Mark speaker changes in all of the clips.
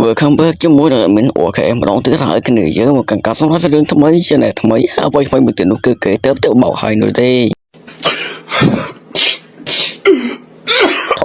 Speaker 1: Welcome back ជាមួយនឹង admin OK ម្ដងទៀតហើយគ្នាយើងមកកាន់ការសម្រាប់រឿងថ្មីជាអ្នកថ្មីអ្វីថ្មីមួយទៀតនោះគឺគេទៅទៅបោកហើយនោះទេ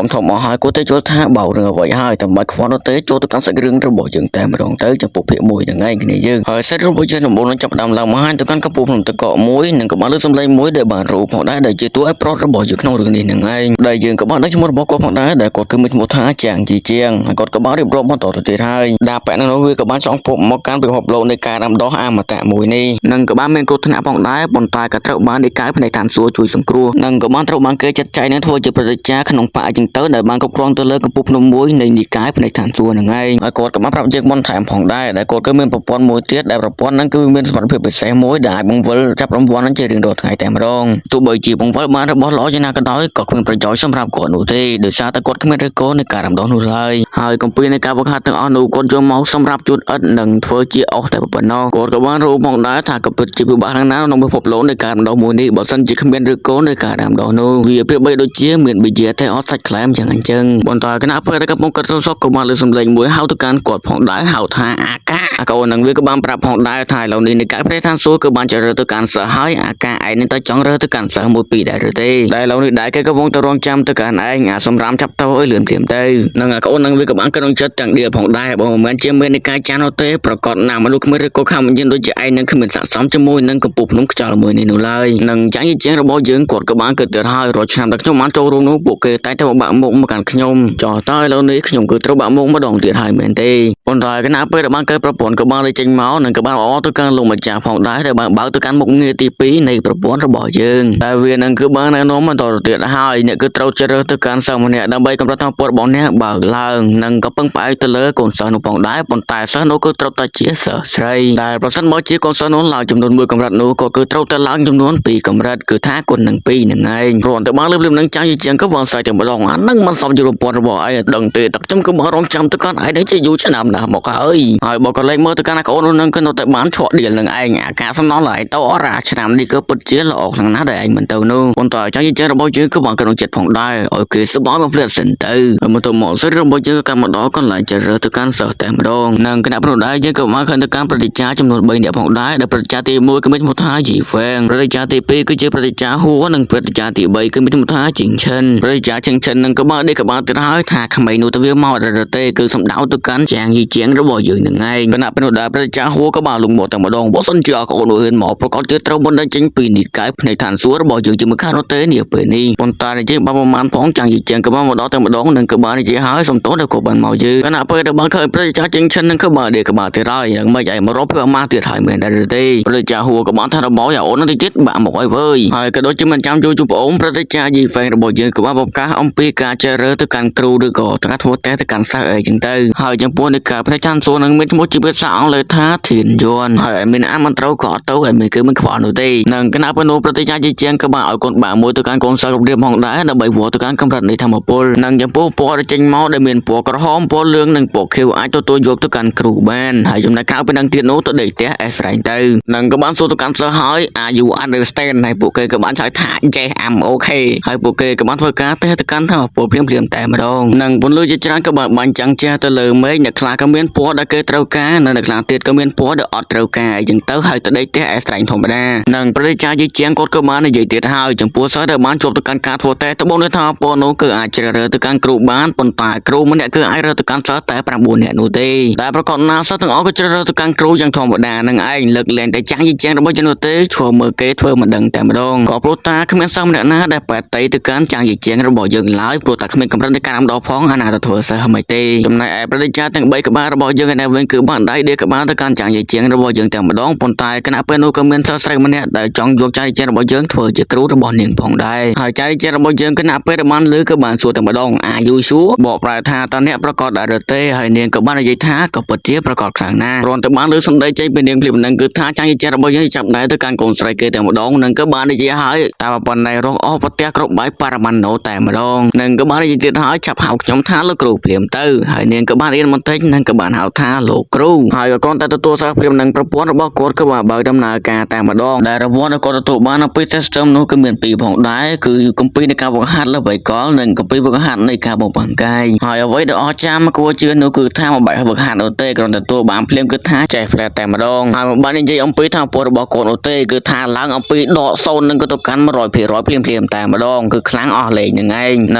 Speaker 1: ធំធំមកហើយគាត់ទៅយល់ថាបោករឿងអ្វីហើយតែមិនខ្វល់នោះទេចូលទៅកាន់សាច់រឿងរបស់យើងតែម្ដងទៅចំពោះភាគ1ហ្នឹងឯងគ្នាយើងហើយសាច់រឿងរបស់យើងដំបូងនឹងចាប់ផ្ដើមឡើងមកហើយទៅកាន់កំពូលភ្នំតកកមួយនិងក៏បានលើសម្លេងមួយដែលបានរូបផងដែរដែលជាតួឯកប្រុសរបស់យើងក្នុងរឿងនេះហ្នឹងឯងដែលយើងក៏បានដឹងឈ្មោះរបស់គាត់ផងដែរដែលគាត់គឺមានឈ្មោះថាចាងជីជាងហើយគាត់ក៏បានរៀបរាប់បន្តទៅទៀតហើយដាប៉ែនឹងនោះវាក៏បានចង់ភពមកកាន់ពិភពលោកនៃការដាំដុះអមតៈមួយនេះនិងក៏បានមានគ្រោះថ្នាក់ផងដែរប៉ុន្តែក៏ត្រូវបាននិកាយផ្នែកឋានសួគ៌ជួយសង្គ្រោះនិងក៏បានត្រូវបានគេចាត់ចែងនឹងធ្វើជាប្រតិចារក្នុងបកអញ្ចឹងទៅដែលបានគ្រប់គ្រងទៅលើកំពូលភ្នំមួយនៃនិកាយផ្នែកឋានសួគ៌ហ្នឹងឯងហើយគាត់ក៏បានប្រាប់យើងបន្ថែមផងដែរដែលគាត់ក៏មានប្រព័ន្ធមួយទៀតដែលប្រព័ន្ធហ្នឹងគឺមានសមត្ថភាពពិសេសមួយដែលអាចបង្វិលចាប់រង្វាន់ហ្នឹងជារៀងរាល់ថ្ងៃតែម្ដងទោះបីជាបង្វិលបានរបស់ល្អយ៉ាងណាក៏ដោយក៏គ្មានប្រយោជន៍សម្រាប់គាត់នោះទេដោយសារតែគាត់គ្មានឫសគល់នៃការដាំដុះនោះឡើយហើយកំពីនៃការវឹកហាត់ទាំងអស់នោះគាត់យកមកសម្រាប់ជូតឥដ្ឋនិងធ្វើជាអុសតែប៉ុណ្ណោះគាត់ក៏បានรู้ផងដែរថាក៏ពិតជាពិបាកណាស់ណាក្នុងពិភពលោកនៃការដាំដុះមួយនេះបើសិនជាគ្មានឫសគល់នៃការដាំដុះនោះវាប្រៀបបីដូចជាមានប៊ីជាតែអត់សាច់ក្លែមយ៉ាងអញ្ចឹងប៉ុន្តែគណៈពេលដែលកំពុងកាត់សុកក៏បានលើសម្លេងមួយហៅទៅកាន់គាត់ផងដែរហៅថាអាកាអាកូននឹងវាក៏បានប្រាប់ផងដែរថាឥឡូវនេះនៃការប្រេឋានសួគ៌គឺបានជ្រើសរើសទៅកាន់សិស្សហើយអាកាឯងនឹងទៅចង់រើសទៅកាន់សិស្សមួយពីរដែរឬទេដែលឥឡូវនេះដែរគេកំពុងទៅរងចាំទៅកាន់ឯងអាសម្រាមចាប់ទៅឲ្យលឿនភ្លាមទៅនឹងអាកូននឹងវាក៏បានក្នុងចិត្តទាំងដៀលផងដែរបើមិនមែនជាមាននៃការចាននោះទេប្រកាសណាស់មនុស្សគ្មានឬក៏ខាំវិញ្ញាណដូចជាឯងនឹងគ្មានស័ក្តិសមជាមួយនឹងកំពូលភ្នំខ្យល់មួយនេះនោះឡើយនឹងចាញ់ជាងរបស់យើងគាត់ក៏បានគិតទៀតហើយរាល់ឆ្នាំដែលខ្ញុំបានចូលរួមនោះពួកគេតែងតែមកបាក់មុខមកកាន់ខ្ញុំចោះតើឥឡូវនេះខ្ញុំគឺត្រូវបាក់មុខម្ដងទៀតហើយមែនទេប៉ុន្តែគណៈពេលដែលបានកើតប្រព័ន្ធក៏បានលេចចេញមកនិងក៏បានអរទៅកាន់លោកម្ចាស់ផងដែរដែលបានបើកទៅកាន់មុខងារទី2នៃប្រព័ន្ធរបស់យើងតែវានឹងគឺបានណែនាំបន្តទៅទៀតហើយអ្នកគឺត្រូវជ្រើសរើសទៅកាន់សិស្សម្នាក់ដើម្បីកម្រិតថាពលរបស់អ្នកបើកឡើងនិងក៏ពឹងផ្អែកទៅលើកូនសិស្សនោះផងដែរប៉ុន្តែសិស្សនោះគឺត្រូវតែជាសិស្សស្រីដែលប្រសិនបើជាកូនសិស្សនោះឡើងចំនួន1កម្រិតនោះក៏គឺត្រូវតែឡើងចំនួន2កម្រិតគឺថាគុណនឹង2នឹងឯងគ្រាន់តែបានលឿនៗនឹងចាំយជាងក៏បានស្រែកតែម្ដងអានឹងមិនសមជាប្រព័ន្ធរបស់ឯងដឹងទេទឹកខ្ញុំគឺមករងចាំទៅកាន់ឯងនេះជាយូរឆ្នាំណាស់មកហើយហើយបើក៏លេចមើលទៅកាន់អាកូននោះនឹងគឺនៅតែបានឆក់ដៀលនឹងឯងអាការសំណល់ឯងទៅអរអាឆ្នាំនេះគឺពិតជាល្អខ្លាំងណាស់ដែលឯងមិនទៅនោះប៉ុន្តែចាំយជាងរបស់យើងគឺបានក្នុងចិត្តផងដែរឲ្យគេសប្បាយមកភ្លែតសិនទៅហើយមកទៅមកសិរបស់យើងក៏កាន់មកដល់កន្លែងជ្រើសរើសទៅកាន់សិស្សតែម្ដងនិងគណៈប្រដែរយើងក៏បានឃើញទៅកាន់ប្រតិចាចំនួន3នាក់ផងដែរដែលប្រតិចាទី1គឺមានឈ្មោះថាយីហ្វេងប្រតិចាទី2គឺជាប្រតិចាហួរនិងប្រតិចាទី3គឺមានឈ្មោះថាជីងឈិនប្រតិចាឈិងឈិននឹងក៏បានដេកក្បាលទៀតហើយថាក្មេងនោះទៅវាមកដល់ទេគឺសំដៅទៅកាន់ចាងយីជាងរបស់យើងនឹងឯងគណៈប្រដែរប្រតិចាហួរក៏បានលងមកតែម្ដងបើសិនជាកូននោះហ៊ានមកប្រកាសជាត្រូវបណ្ដេញចេញពីនិកាយភ្នែកឋានសួគ៌របស់យើងជាមិនខាននោះទេនាពេលនេះប៉ុន្តែនិយាយបានប្រមាណផងចាងយីជាងក៏បានមកដល់តែម្ដងនឹងក៏បាននិយាយហើយសំទោសដែលក៏បានមកយើងគណៈពេលដែលបានឃើញប្រតិចាជិងឈិននឹងក៏បានដេកក្បាលទៀតហើយយ៉ាងម៉េចឯងមករកពីអាម៉ាស់ទៀតហើយមែនដែរទេប្រតិចាហួរក៏បានថារបស់យ៉ាអូននឹងទៀតបាក់មកអីវើយហើយក៏ដូចជាមិនចាំជួយជួបប្អូនប្រតិចាយីហ្វេងរបស់យើងក៏បានប្រកាសអំពីការជ្រើសរើសទៅកាន់គ្រូឬក៏ការធ្វើតេស្តទៅកាន់សិស្សអីចឹងទៅហើយចំពោះនៃការផ្នែកចាន់សួរនឹងមានឈ្មោះជាភាសាអង់គ្លេសថាធានយន់ហើយឲ្យមានអានមិនត្រូវក៏អត់ទៅហើយមានគឺមិនខ្វល់នោះទេនិងគណៈបនុប្រតិចាជាជាងក៏បានឲ្យកូនបាក់មួយទៅកាន់កូនសិស្សគ្រប់រៀបផងដែរដើម្បីវល់ទៅកាន់កម្រិតនៃធម្មពលនិងចំពោះពណ៌ដែលចេញមកដែលមានពណ៌ក្រហមពណ៌លឿងនិងពណ៌ខៀវអាចទទួលយកទៅកាន់គ្រូបានហើយចំណែកក្រៅពីនឹងទៀតនោះទៅដេកផ្ទះអេស្រែងទៅនិងក៏បានសួរទៅកាន់សិស្សហើយ Are you understand ហើយពួកគេក៏បានឆ្លើយថា Yes, I'm okay ហើយពួកគេក៏បានធ្វើការតេស្តទៅកាន់ធម្មពលភ្លាមៗតែម្ដងនិងពន្លឺជាច្រើនក៏បានបាញ់ចាំងជះទៅលើមេឃអ្នកខ្លះក៏មានពណ៌ដែលគេត្រូវការនិងអ្នកខ្លះទៀតក៏មានពណ៌ដែលអត់ត្រូវការអីចឹងទៅហើយទៅដេកផ្ទះអេស្រែងធម្មតានិងប្រជាចាយជាងគាត់ក៏បាននិយាយទៀតហើយចំពោះសិស្សដែលបានជាប់ទៅកាន់ការធ្វើតេស្តត្បូងនេះថាពណ៌នោះគឺអាចជ្រើសរើសទៅកាន់គ្រូបានប៉ុន្តែគ្រូម្នាក់គឺអាចរើសទៅកាន់សិស្សតែ9នាក់នោះទេតែប្រកបណាសិស្សទាំងអស់ក៏ជ្រើសរើសទៅកាន់គ្រូយ៉ាងធម្មតានឹងឯងលើកលែងតែចាស់យីជាងរបស់ជននោះទេឈរមើលគេធ្វើមិនដឹងតែម្ដងក៏ព្រោះតាគ្មានសិស្សម្នាក់ណាដែលប៉ែតៃទៅកាន់ចាស់យីជាងរបស់យើងឡើយព្រោះតាគ្មានកម្រិតនៃការដាំដុះផងអាណាទៅធ្វើសិស្សមិនទេចំណែកឯប្រជាចាទាំង3ក្បាលរបស់យើងឯនេះវិញគឺបានដៃដេកក្បាលទៅកាន់ចាស់យីជាងរបស់យើងតែម្ដងប៉ុន្តែគណៈពេលនោះក៏មានសិស្សស្រីម្នាក់ដែលចង់យកចាស់យីជាងរបស់យើងធ្វើជាគ្រូរបស់នាងផងដែរហើយចាស់យីជាងរបស់យើងគណៈពេលដែលបានលើក៏បានសួរតែម្ដងអាយូសួរបកប្រែថាតើអ្នកប្រកាសដែរឬទេហើយនាងក៏បាននិយាយថាក៏ពិតជាប្រកាសខ្លាំងណាស់គ្រាន់តែបានលើសម្ដីចេញពីនាងភ្លាមនឹងគឺថាចាស់យីជាងរបស់យើងចាប់ដែរទៅកាន់កូនស្រីគេតែម្ដងនឹងក៏បាននិយាយហើយតែប៉ុណ្ណេះរកអស់ប្រទះគ្រប់បាយបរមណូតែម្ដងនឹងក៏បាននិយាយទៀតហើយឆាប់ហៅខ្ញុំថាលោកគ្រូភ្លាមទៅហើយនាងក៏បានរៀនបន្តិចនឹងក៏ ក៏បានហៅថាលោកគ្រូហើយក៏គ្រាន់តែទទួលសារព្រាមនឹងប្រព័ន្ធរបស់គាត់ក៏បានបើកដំណើរការតែម្ដងដែលរង្វាន់ដែលគាត់ទទួលបាននៅពេល system នោះគឺមានពីរផងដែរគឺគម្ពីរនៃការវឹកហាត់ល្បីកលនិងគម្ពីរវឹកហាត់នៃការបំផាំងកាយហើយអ្វីដែលអស្ចារ្យមកគួរជឿនោះគឺថាមិនបាច់វឹកហាត់នោះទេគ្រាន់តែទទួលបានភ្លាមគឺថាចេះផ្លែតែម្ដងហើយមិនបាននិយាយអំពីថាពលរបស់គាត់នោះទេគឺថាឡើងអំពីដកសូន្យនឹងក៏ទៅកាន់100%ភ្លាមភ្លាមតែម្ដងគឺខ្លាំងអស់លេងនឹងឯងន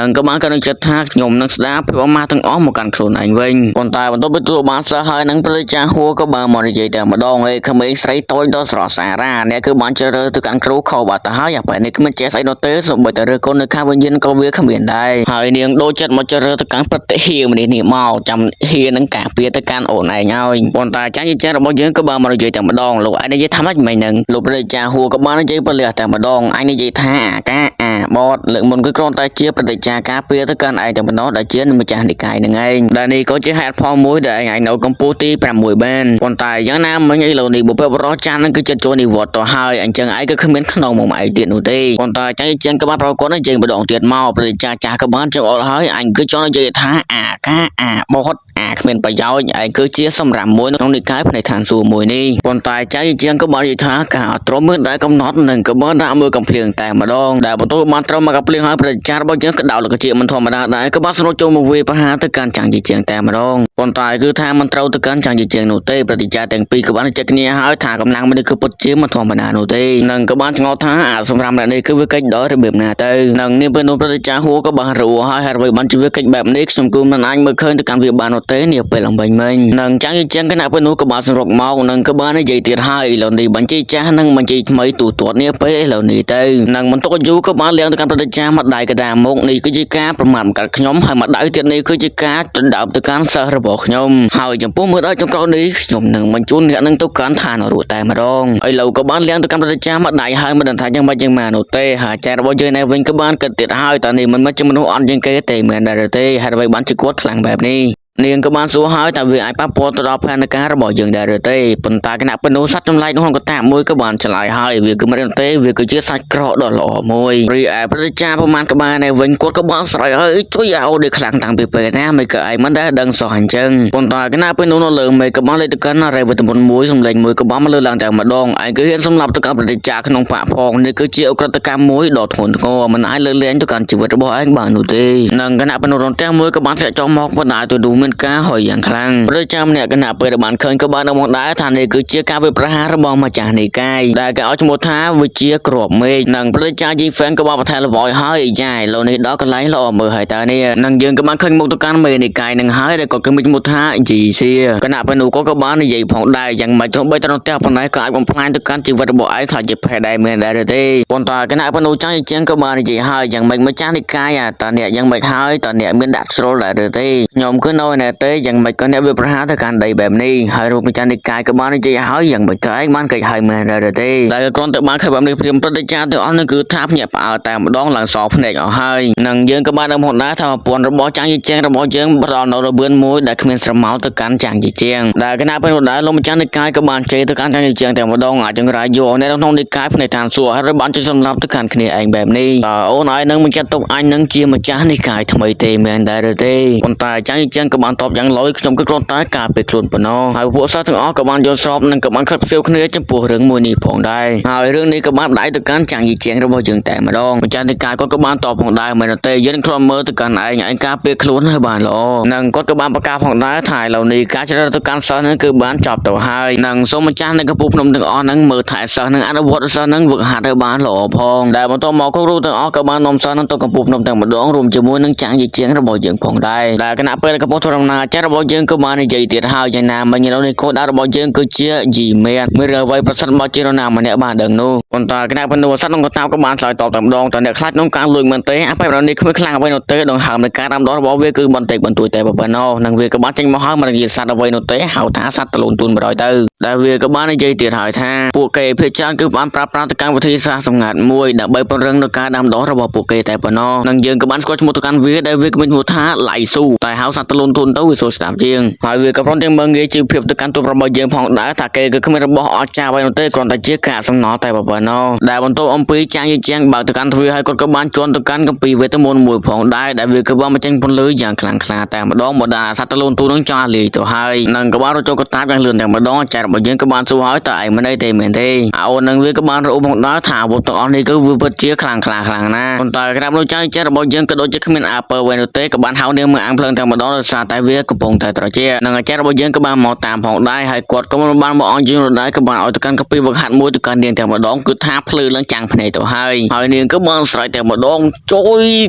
Speaker 1: ឹងក៏បានក៏នឹងចិត្តថាខ្ញុំនឹងស្ដារភាពអមាស់ទាំងអស់មកកាន់ខ្លួនឯងវិញប៉ុន្តែបន្ទាប់ពីទទួលបានសិស្សហើយនឹងប្រជាចាហួរក៏បានមកនិយាយតែម្ដងឯក្មេងស្រីតូចដ៏ស្រស់សារ៉ាអ្នកគឺបានជ្រើសរើសទៅកាន់គ្រូខោបាត់ទៅហើយអាបែនេះគ្មានចេះស្អីនោះទេសូម្បីតែរើកូននៅខាងវិញ្ញាណក៏វាគ្មានដែរហើយនាងដូចចិត្តមកជ្រើសរើសទៅកាន់ប្រតិហាម្នេះនេះមកចាំហានឹងការពារទៅកាន់អូនឯងហើយប៉ុន្តែចាញ់ចារបស់យើងក៏បានមកនិយាយតែម្ដងលោកឯងនិយាយថាម៉េចមិញហ្នឹងលោកប្រជាចាហួរក៏បាននិយាយពលះតែម្ដងអញនិយាយថាអាកាអាបតលើកមុនគឺគ្រាន់តែជាប្រតិចាការពារទៅកាន់ឯងតែប៉ុណ្ណោះដែលជាម្ចាស់និកាយនឹងឯងដែលនេះក៏ជាហេតុផលមួយដែលឯងនៅកម្ពុជាទី6បានប៉ុន្តែយ៉ាងណាមិញឥឡូវនេះបុព្វបុរសចាស់នឹងគឺចិត្តចូលនិវត្តន៍ទៅហើយអញ្ចឹងឯងក៏គ្មានខ្នងមកឯងទៀតនោះទេប៉ុន្តែចាញ់ជាងក៏បានប្រកបនឹងជើងម្ដងទៀតមកប្រតិចាចាស់ក៏បានចង្អុលហើយអញគឺចង់និយាយថាអាកាអាបតអាគ្មានប្រយោជន៍ឯងគឺជាសម្រាប់មួយក្នុងនិកាយផ្នែកឋានសួគ៌មួយនេះប៉ុន្តែចាញ់ជាងក៏បាននិយាយថាការអត់ទ្រាំមើលដែលកំណត់នឹងក៏បានដាក់មើលកំភ្លៀងតែម្ដងដែលបន្ទាប់បានត្រឹមមកកំភ្លៀងហើយប្រជាចារបស់យើងក៏ដោលកជាមិនធម្មតាដែរក៏បានស្រុកចូលមកវាយប្រហារទៅកាន់ចាងជាងតែម្ដងប៉ុន្តែគឺថាមិនត្រូវទៅកាន់ចាងជាងនោះទេប្រជាចាទាំងពីរក៏បានចិត្តគ្នាហើយថាកម្លាំងមនុស្សគឺពិតជាមិនធម្មតានោះទេនិងក៏បានឆ្ងល់ថាអាសម្រាប់អ្នកនេះគឺវាកិច្ចដល់របៀបណាទៅនិងនេះពេលនោះប្រជាចាហួរក៏បានរੂហើយហើយអ្វីបានជាវាកិច្ចបែបនេះខ្ញុំគឺមិនអាចមើលឃើញទៅកាន់វាបាននោះទេនេះពេលអំបញ្ញមិញនិងចាងជាងគណៈពេលនោះក៏បានសម្រុកមកនិងក៏បាននិយាយទៀតហើយឥឡូវនេះបញ្ជីចាស់និងបញ្ជីថ្មីទូទាត់នេះពេលឥឡូវនេះទៅនិងបន្ទុកយូរក៏បានលៀងទៅកាន់ប្រជាចាស់មកដៃកដាមុខនេះគឺជាការប្រមាថកាត់ខ្ញុំហើយមកដៅទៀតនេះគឺជាការដណ្ដើមទៅកាន់សិស្សរបស់ខ្ញុំហើយចំពោះមើលដល់ចុងក្រោយនេះខ្ញុំនឹងបញ្ជូនអ្នកនឹងទៅកាន់ឋាននរកតែម្ដងឥឡូវក៏បានលៀងទៅកាន់ប្រជាចាស់មកដៃហើយមិនដឹងថាយ៉ាងម៉េចយ៉ាងម៉ានោះទេហើយចែរបស់យើងនៅវិញក៏បានគិតទៀតហើយតើនេះមិនមែនជាមនុស្សអន់ជាងគេទេមែនដែរទេហើយអ្វីបានជាគាត់ខ្លាំងបែបនេះនាងក៏បានសួរហើយតើវាអាចប៉ះពាល់ទៅដល់ផែនការរបស់យើងដែរឬទេប៉ុន្តែគណៈបនុសត្វចម្លែកក្នុងកតាមួយក៏បានឆ្លើយហើយវាគឺមិនទេវាគឺជាសាច់ក្រកដ៏ល្អមួយរីឯប្រតិចាប្រមាណក្បាលនេះវិញគាត់ក៏បានស្រែកហើយជួយឲ្យដូចខ្លាំងតាំងពីពេលណាមិនក៏ឯងមិនដែលដឹងសោះអញ្ចឹងប៉ុន្តែគណៈបនុនៅលើមេក៏បានលេខទៅកាន់រ៉េវេទមន្តមួយសម្លេងមួយក៏បានមកលើឡើងតែម្ដងឯងគឺហ៊ានសម្លាប់ទៅកាន់ប្រតិចាក្នុងបាក់ផងនេះគឺជាអក្រិតកម្មមួយដ៏ធ្ងន់ធ្ងរមិនអាចលើកលែងទៅកាន់ជីវិតរបស់ឯងបាននោះទេនិងគណៈបនុរន្ទះមួយក៏បានធ្លាក់ចុះមកប៉ុន្តែទៅនោះមានការហុយយ៉ាងខ្លាំងប្រជាចាំអ្នកគណៈពេលដែលបានឃើញក៏បានដឹងមកដែរថានេះគឺជាការវិប្រហាររបស់ម្ចាស់នៃកាយដែលគេឲ្យឈ្មោះថាវិជាក្របមេឃនិងប្រជាចាយីហ្វេងក៏បានបន្ថែមលបយហើយយ៉ាយលោកនេះដល់កន្លែងល្អមើលហើយតើនេះនិងយើងក៏បានឃើញមុខទៅកាន់មេនៃកាយនឹងហើយដែលគាត់គឺមានឈ្មោះថាយីសៀគណៈពេលនោះក៏បាននិយាយផងដែរយ៉ាងម៉េចទោះបីត្រង់ផ្ទះប៉ុណ្ណេះក៏អាចបំផ្លាញទៅកាន់ជីវិតរបស់ឯងខ្លាចជាផេះដែរមែនដែរទេប៉ុន្តែគណៈពេលនោះចាស់ជាងក៏បាននិយាយហើយយ៉ាងម៉េចម្ចាស់នៃកាយតើអ្នកយ៉ាងម៉េចហើយតើអ្នកមានដាក់ស្រុលដែរទេខ្ញុំគឺនៅណែទេយ៉ាងម៉េចក៏អ្នកវាប្រហារទៅកាន់ដីបែបនេះហើយរូបម្ចាស់និកាយក៏បាននិយាយហើយយ៉ាងម៉េចក៏ឯងបានកិច្ចហើយមែនដែរទេតែគ្រាន់តែបានឃើញបែបនេះព្រាមព្រឹត្តិចារទាំងអស់នឹងគឺថាភ្ញាក់ផ្អើលតែម្ដងឡើងសភ្នែកអស់ហើយនឹងយើងក៏បានដឹងផងដែរថាប្រពន្ធរបស់ចាងយីជាងរបស់យើងផ្ដល់នៅរបឿនមួយដែលគ្មានស្រមោលទៅកាន់ចាងយីជាងដែលគណៈពេលនោះដែរលោកម្ចាស់និកាយក៏បានជេរទៅកាន់ចាងយីជាងតែម្ដងអាចចង្រៃយកអ្នកក្នុងនិកាយផ្នែកឋានសួគ៌ហើយបានជួយសម្លាប់ទៅកាន់គ្នាឯងបែបនេះតើអូនឯងនឹងមិនចាត់ទុកអញនឹងជាម្ចាស់និកាយថ្មីទេមែនដែរទេប៉ុន្តែចាងយីជាងក៏បានតបយ៉ាងឡូយខ្ញុំគឺគ្រាន់តែការពារខ្លួនប៉ុណ្ណោះហើយពួកសិស្សទាំងអស់ក៏បានយល់ស្របនិងក៏បានខិតខ្សៀវគ្នាចំពោះរឿងមួយនេះផងដែរហើយរឿងនេះក៏បានផ្ដាច់ទៅកាន់ចាងយីជាងរបស់យើងតែម្ដងម្ចាស់និកាយគាត់ក៏បានតបផងដែរមែនទេយើងនឹងធ្លាប់មើលទៅកាន់ឯងឯងការពារខ្លួនឲ្យបានល្អនិងគាត់ក៏បានប្រកាសផងដែរថាឥឡូវនេះការជ្រើសរើសទៅកាន់សិស្សនឹងគឺបានចប់ទៅហើយនិងសូមម្ចាស់នៅកំពូលភ្នំទាំងអស់នឹងមើលថែសិស្សនឹងអនុវត្តសិស្សនឹងវឹកហាត់ឲ្យបានល្អផងដែលបន្ទាប់មកគ្រូទាំងអស់ក៏បាននាំសិស្សនឹងទៅកំពូលភ្នំទាំងម្ដងរួមជាមួយនឹងចាងយីជាងរបស់យើងផងដែរដែលគណៈពេលកំពុងធ្វើដំណើរចាស់របស់យើងក៏បាននិយាយទៀតហើយយ៉ាងណាមិញឥឡូវនេះគោលដៅរបស់យើងគឺជាយីមែនមានរឿងអ្វីប្រសិនបើជានរណាម្នាក់បានដឹងនោះប៉ុន្តែគណៈបណ្ឌិតសត្វក្នុងកតាបក៏បានឆ្លើយតបតែម្ដងតើអ្នកខ្លាចក្នុងការលួចមែនទេអបិយនេះគ្មានខ្លាំងអ្វីនោះទេដង្ហើមនៃការដាំដុះរបស់វាគឺបន្តិចបន្តួចតែប៉ុណ្ណោះនិងវាក៏បានចេញមកហើយមិនជាសត្វអ្វីនោះទេហៅថាសត្វតលូនទូនបរយទៅដែលវាក៏បាននិយាយទៀតហើយថាពួកគេភាគច្រើនគឺបានប្រើប្រាស់ទៅកម្មវិធីសាស្ត្រសម្ងាត់មួយដើម្បីពង្រឹងនៅការដាំដុះរបស់ពួកគេតែប៉ុណ្ណោះនិងយើងក៏បានស្គាល់ឈ្មោះទៅកាន់វាដែលវាក៏មានឈ្មោះថាឡៃស៊ូតែហៅសត្វតលូនទូ ទូនទៅវាស្រួលស្ដាប់ជាងហើយវាក៏ព្រមទាំងមើលងាយជីវភាពទៅកាន់ទូរបស់យើងផងដែរថាគេគឺគ្មានរបស់អស្ចារ្យអ្វីនោះទេគ្រាន់តែជាការសំណល់តែប៉ុណ្ណោះដែលបន្ទាប់អំពីចាងយីជាងបើកទៅកាន់ទ្វារហើយគាត់ក៏បានជន់ទៅកាន់កម្ពីវេទមន្តមួយផងដែរដែលវាគឺបានបញ្ចេញពន្លឺយ៉ាងខ្លាំងក្លាតែម្ដងមកដល់សត្វតលូនទូនឹងចង់លាយទៅហើយនឹងក៏បានរត់ចូលកតាបយ៉ាងលឿនតែម្ដងចារបស់យើងក៏បានសួរហើយតើឯងមិនអីទេមែនទេអូននឹងវាក៏បានរអ៊ូផងដែរថាអាវុធទាំងអស់នេះគឺវាពិតជាខ្លាំងក្លាខ្លាំងណាស់ប៉ុន្តែក្រាបលោកចៅចារបស់យើងក៏ដូចជាគ្មានអាពើវិញនោះទេក៏បានហៅនាងមើលអាំងភ្លើងតែម្ដងដោយសារតែវាកំពុងតែត្រជាក់និងអាចារ្យរបស់យើងក៏បានមកតាមផងដែរហើយគាត់ក៏មិនបានមកអង្គយើងនោះដែរក៏បានឲ្យទៅកាន់កាពីវឹកហាត់មួយទៅកាន់នាងតែម្ដងគឺថាភ្លឺឡើងចាំងភ្នែកទៅហើយហើយនាងក៏បានស្រែកតែម្ដងជួ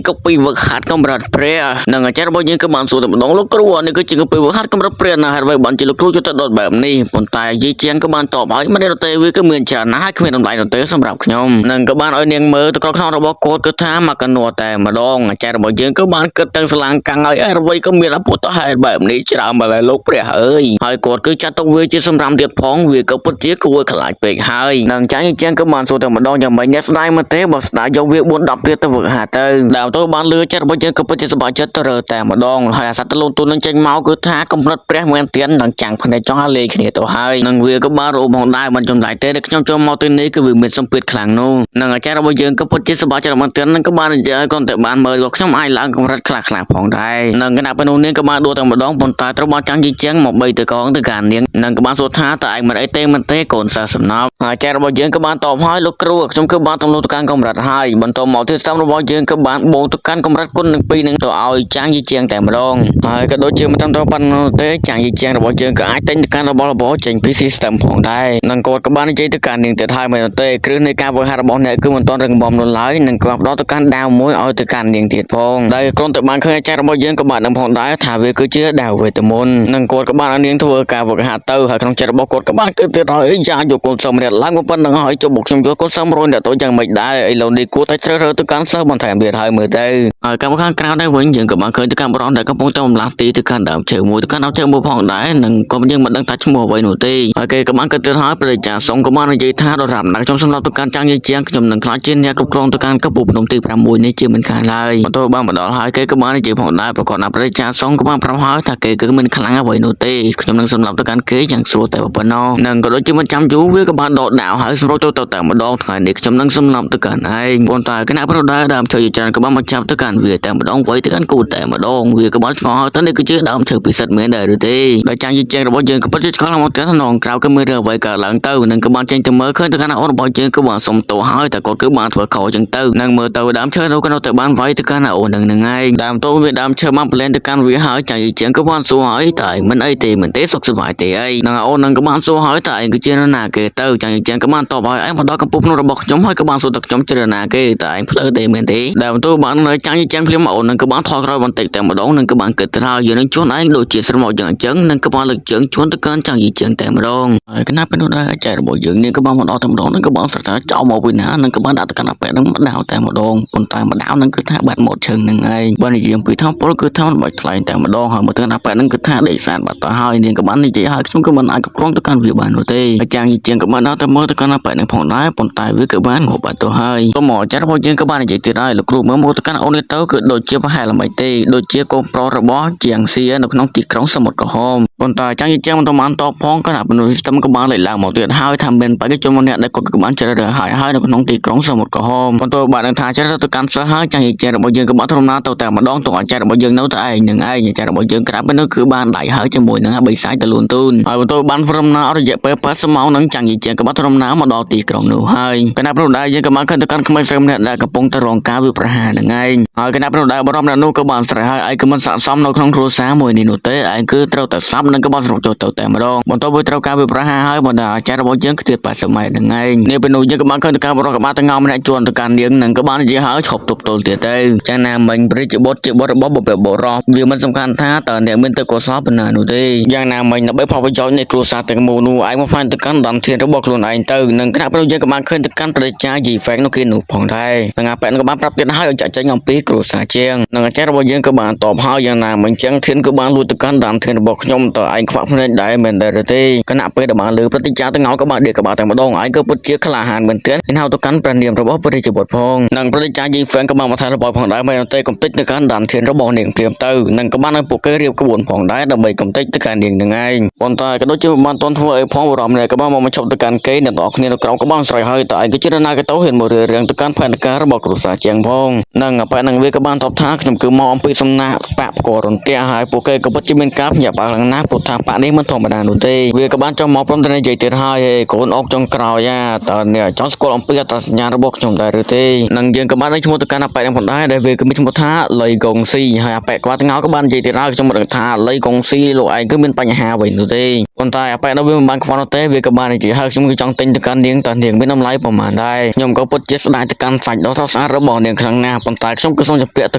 Speaker 1: យកាពីវឹកហាត់កម្រិតព្រះនិងអាចារ្យរបស់យើងក៏បានសួរតែម្ដងលោកគ្រូអានេះគឺជាកាពីវឹកហាត់កម្រិតព្រះណាហេតុអ្វីបានជាលោកគ្រូជួយទៅដុតបែបនេះប៉ុន្តែយាយជាងក៏បានតបឲ្យមិនទេវាគឺមានច្រើនណាស់ហើយគ្មានតម្លៃនោះទេសម្រាប់ខ្ញុំនិងក៏បានឲ្យនាងមើលទៅក្រខ្នងរបស់គាត់គឺថាមកកណួតែម្ដងអាចារ្យរបស់យើងក៏បានគិតទាំងស្លាំងកាំងឲ្យអ្វីក៏មានអពុទ្ធហេតុបែបនេះច្រើនម្ល៉េះលោកព្រះអើយហើយគាត់គឺចាត់ទុកវាជាសម្រាប់ទៀតផងវាក៏ពិតជាគួរឲ្យខ្លាចពេកហើយនឹងចាញ់ជាងក៏បានសួរតែម្ដងយ៉ាងម៉េចអ្នកស្ដាយមកទេបើស្ដាយយកវា4 10ទៀតទៅវឹកហាទៅដើមទៅបានលឺចិត្តរបស់យើងក៏ពិតជាសប្បាយចិត្តទៅរើតែម្ដងហើយអាសត្វតលូនទូននឹងចេញមកគឺថាកំណត់ព្រះមែនទៀននឹងចាំងភ្នែកចង់ឲ្យលេគ្នាទៅហើយនឹងវាក៏បានរោផងដែរមិនចម្លែកទេដែលខ្ញុំចូលមកទីនេះគឺវាមានសម្ពាធខ្លាំងនោះនឹងអាចារ្យរបស់យើងក៏ពិតជាសប្បាយចិត្តមែនទៀននឹងក៏បាននិយាយឲ្យគ្រាន់តែបានមើលក៏ខ្ញុំអាចឡើងកម្រិតខ្លះខ្លះផងដែរនឹងគណៈពេលនោះនាងក៏បានដួលតែម្ដងប៉ុន្តែត្រូវបានចាំងជីជាងមកបីទៅកងទៅកាននាងនឹងក៏បានសួរថាតើឯងមិនអីទេមិនទេកូនសិស្សសំណប់អាចារ្យរបស់យើងក៏បានតបហើយលោកគ្រូខ្ញុំគឺបានទម្លុះទៅកាន់កម្រិតហើយបន្តមកទៀតសំរបស់យើងក៏បានបូកទៅកាន់កម្រិតគុណនឹង2នឹងទៅឲ្យចាំងយីជាងតែម្ដងហើយក៏ដូចជាមិនត្រឹមតែប៉ុណ្ណោះទេចាំងយីជាងរបស់យើងក៏អាចទិញទៅកាន់របស់របរចេញពី system ផងដែរនឹងគាត់ក៏បាននិយាយទៅកាន់នាងទៀតហើយមិនទេគ្រឹះនៃការវឹកហាត់របស់អ្នកគឺមិនទាន់រឹងមាំនោះឡើយនឹងក៏ផ្ដល់ទៅកាន់ដាវមួយឲ្យទៅកាន់នាងទៀតផងដែលគ្រាន់តែបានឃើញអាចារ្យរបស់យើងក៏បានដឹងផងដែរថាវាគឺជាដាវវេទមន្តនឹងគាត់ក៏បានឲ្យនាងធ្វើការវឹកហាត់ទៅហើយក្នុងចិត្តរបស់គាត់ក៏បានគិតទៀតហើយអីយ៉ាយកកូនសិស្សម្នាក់ឡើងមកប៉ុណ្្នឹងហើយចុះបុកខ្ញុំយកកូនសិស្ស100នាក់ទៅយ៉ាងម៉េចដែរឥឡូវនេះគួរតែជ្រើសរើសទៅកាន់សិស្សបន្ថែមទៀតហើយមើលទៅហើយកម្មខាងក្រៅដែរវិញយើងក៏បានឃើញទៅកាន់បរោះដែលកំពុងតែបំលាស់ទីទៅកាន់ដើមឈើមួយទៅកាន់ដើមឈើមួយផងដែរនឹងក៏យើងមិនដឹងថាឈ្មោះអ្វីនោះទេហើយគេក៏បានគិតទៀតហើយព្រះចាសុងក៏បាននិយាយថាដល់រាប់ណាខ្ញុំសម្រាប់ទៅកាន់ចាំងយាយជាងខ្ញុំនឹងខ្លាចជាអ្នកគ្រប់គ្រងទៅកាន់កំពូលភ្នំទី6នេះជាមិនខានឡើយបន្ទាប់បានមកដល់ហើយគេក៏បាននិយាយផងដែរប្រកបណាព្រះចាសុងក៏បានប្រាប់ហើយថាគេគឺមិនខ្លាំងអ្វីនោះទេខ្ញុំនឹងសម្រាប់ទៅកាន់គេយ៉ាងស្រួលតែប៉ុណ្ណោះនឹងក៏ដូចជាមិនចាំយូរវាក៏បានដកដាវហើយសម្រុកទៅទៅតែម្ដងថ្ងៃនេះខ្ញុំនឹងសម្លាប់ទៅកាន់ឯងប៉ុន្តែគណៈប្រដាដើមឈើជាច្រើនក៏បានមកចាប់ទៅកាន់វាតែម្ដងវៃទៅកាន់គូតែម្ដងវាក៏បានឆ្ងល់ហើយតើនេះគឺជាដើមឈើពិសិដ្ឋមែនដែរឬទេដោយចាញ់ជាងរបស់យើងក៏ពិតជាឆ្ងល់មកទៀតក្នុងក្រៅគឺមានរឿងអ្វីកើតឡើងទៅនឹងក៏បានចេញទៅមើលឃើញទៅកាន់អូនរបស់យើងក៏បានសុំទោសហើយតែគាត់គឺបានធ្វើខុសចឹងទៅនឹងមើលទៅដើមឈើនោះក៏នៅតែបានវាយទៅកាន់អូននឹងនឹងឯងដើមទៅវាដើមឈើបានប្លែនទៅកាន់វាហើយចាញ់ជាងក៏បានសួរហើយតើមិនអីទេមិនទេសុខសប្បាយទេអីនឹងអូននឹងក៏បានសួរហើយតើឯងគឺជានរណាគេទៅចាញ់ជាងក៏បានតបហើយឯងមកដល់កំពូលភ្នំរបស់ខ្ញុំហើយក៏បានសួរទៅខ្ញុំជានរណាគេតើឯងផ្លូវទេមែនទេដើមទៅបាននៅចាញ់ជាងភ្លាមអូននឹងក៏បានថយក្រោយបន្តិចតែម្ដងនឹងក៏បានគិតថាយើងនឹងជួនឯងដូចជាស្រមោចយ៉ាងអញ្ចឹងនឹងក៏បានលើកជើងជួនទៅកាន់ចាញ់ជាងតែម្ដងហើយគណៈពេលនោះដែរអាចារ្យរបស់យើងនេះក៏បានមកដល់តែម្ដងនឹងក៏បានស្រថាចោលមកវិញណានឹងក៏បានដាក់ទៅកាន់អាប៉ែនឹងម្ដៅតែម្ដងប៉ុន្តែម្ដៅនឹងគឺថាបាត់មកឈឹងនឹងឯងបើនិយាយអំពីធម្មពលគឺថាមិនបាច់ថ្លែងតែម្ដងហើយមកទៅកាន់អាប៉ែនឹងគឺថាដេកសានបាត់ទៅហើយនាងក៏បាននិយាយហើយខ្ញុំក៏មិនអាចគ្រប់គ្រងទៅកាន់វាបាននោះទេអាចារ្យជាងក៏បានដល់ទៅមើលទៅកាន់អាប៉ែនឹងផងដែរប៉ុន្តែវាគឺបានងាប់បាត់ទៅហើយក៏មកអាចារ្យរបស់យើងក៏បាននិយាយទៀតហើយលោកគ្រូមើលមកទៅកាន់អូននេះទៅគឺដូចជាប្រហែលល្មិចទេដូចជាកូនប្រុសរបស់ជាងសៀនៅក្នុងទីក្រុងសមុទ្រក្រហមប៉ុន្តែអាចារ្យជាងមិនបានតបផងគណៈមនុស្ស system ក៏បានលេចឡើងមកទៀតហើយថាមានបេក្ខជនម្នាក់ដែលគាត់ក៏បានជ្រើសរើសហើយហើយនៅក្នុងទីក្រុងសមុទ្រក្រហមបន្ទាប់បានដឹងថាជ្រើសរើសទៅកាន់សិស្សហើយចាញ់ជារបស់យើងក៏បានធម្មតាទៅតែម្ដងទៅអាចារ្យរបស់យើងនៅតែឯងនឹងឯងអាចារ្យរបស់យើងក្រាបនោះគឺបានដៃហើយជាមួយនឹងបិសាចតលូនទូនហើយបន្ទាប់បានព្រមណារយៈពេល80ម៉ោងនឹងចាញ់ជាក៏បានធម្មតាមកដល់ទីក្រុងនោះហើយគណៈប្រដាយើងក៏បានឃើញទៅកាន់ក្មេងស្រីម្នាក់ដែលកំពុងតែរងការវាយប្រហារនឹងឯងហើយគណៈប្រដាបរមអ្នកនោះក៏បានស្រែហើយឯងក៏មិនស័ក្តិសមនៅក្នុងគ្រួសារមួយនេះនោះទេឯងគឺត្រូវតែស្លាប់នឹងក៏បានសរុបចូលទៅតែម្ដងបន្ទាប់ពីត្រូវការវាយប្រហារហើយបណ្ដាអាចារ្យរបស់យើងខ្ទាត80ម៉ែត្រនឹងឯងនេះពេលនោះយើងក៏បានឃើញទៅការបរោះក៏បានទៅងោម្នាក់ជួនទៅកាន់នាងនឹងក៏បាននិយាយហើយឈប់ទប់ទល់ទៀតទៅចាណាមិញព្រះជាបុត្រជាបុត្ររបស់បុព្វបុរសវាមិនសំខាន់ថាតើអ្នកមានទឹកកុសលប៉ុណ្ណានោះទេយ៉ាងណាមិញដើម្បីផលប្រយោជន៍នៃគ្រួសារទាំងមូលនោះឯងមកផ្លាញ់ទៅកាន់ដានធានរបស់ខ្លួនឯងទៅនឹងគណៈពេលយើងក៏បានឃើញទៅកាន់ប្រជាចាយីហ្វេងនោះគេនោះផងដែរនឹងអាប៉ែនក៏បានប្រាប់ទៀតហើយឲ្យចាក់ចេញអំពីគ្រួសារជាងនឹងអាចារ្យរបស់យើងក៏បានតបហើយយ៉ាងណាមិញចឹងធានក៏បានលួចទៅកាន់ដានធានរបស់ខ្ញុំតើឯងខ្វាក់ភ្នែកដែរមែនដែរទេគណៈពេលដែលបានលើប្រជាចាទាំងអស់ក៏បានដៀកក្បាលតែម្ដងឯងក៏ពិតជាក្លាហានមែនទែនហៅទៅកាន់ព្រះនាមរបស់ព្រះរាជបុត្រផងនិងប្រជាចាយីហ្វេងក៏បានមកថែរបស់ផងដែរមែនទេកំតិចទៅកាន់ដានធានរបស់នាងព្រាមទៅនឹងក៏បាន ឲ្យពួកគេរៀបក្បួនផងដែរដើម្បីកំទេចទៅកាន់នាងនឹងឯងប៉ុន្តែក៏ដូចជាមិនបានទាន់ធ្វើអីផងបរមនេះក៏បានមកបញ្ឈប់ទៅកាន់គេអ្នកទាំងអស់គ្នានៅក្រោមក្បាលស្រ័យហើយតែឯងក៏ជាណាក៏ទៅហ៊ានមករឿរឿងទៅកាន់ផែនការរបស់គ្រួសារជាងផងនិងអប៉ែនឹងវាក៏បានតបថាខ្ញុំគឺមកអំពីសំណាក់បាក់ផ្គររន្ទះហើយពួកគេក៏ពិតជាមានការភ្ញាក់ផ្អើលខ្លាំងណាស់ព្រោះថាបាក់នេះមិនធម្មតានោះទេវាក៏បានចង់មកព្រមទាំងនិយាយទៀតហើយកូនអុកចុងក្រោយតើអ្នកចង់ស្គាល់អំពីអត្តសញ្ញាណរបស់ខ្ញុំដែរឬទេនិងយើងក៏បានឲ្យឈ្មោះទៅកាន់អប៉ែនឹងផងដែរដែលវាគឺមានឈ្មោះថាលៃកុងស៊ីហើយអប៉ែក្បាលតងោក៏បាននិយាយទៀតហើយខ្ញុំមិនដឹងថាលៃកុងស៊ីលោកឯងគឺមានបញ្ហាអ្វីនោះទេប៉ុន្តែអប៉ែនោះវាមិនបានខ្វល់នោះទេវាក៏បាននិយាយហើយខ្ញុំគឺចង់ទិញទៅកាន់នាងតើនាងមានតម្លៃប្រមាណដែរខ្ញុំក៏ពិតជាស្ដាយទៅកាន់សាច់ដ៏ស្រស់ស្អាតរបស់នាងខ្លាំងណាស់ប៉ុន្តែខ្ញុំគឺសូមជពាក់ទៅ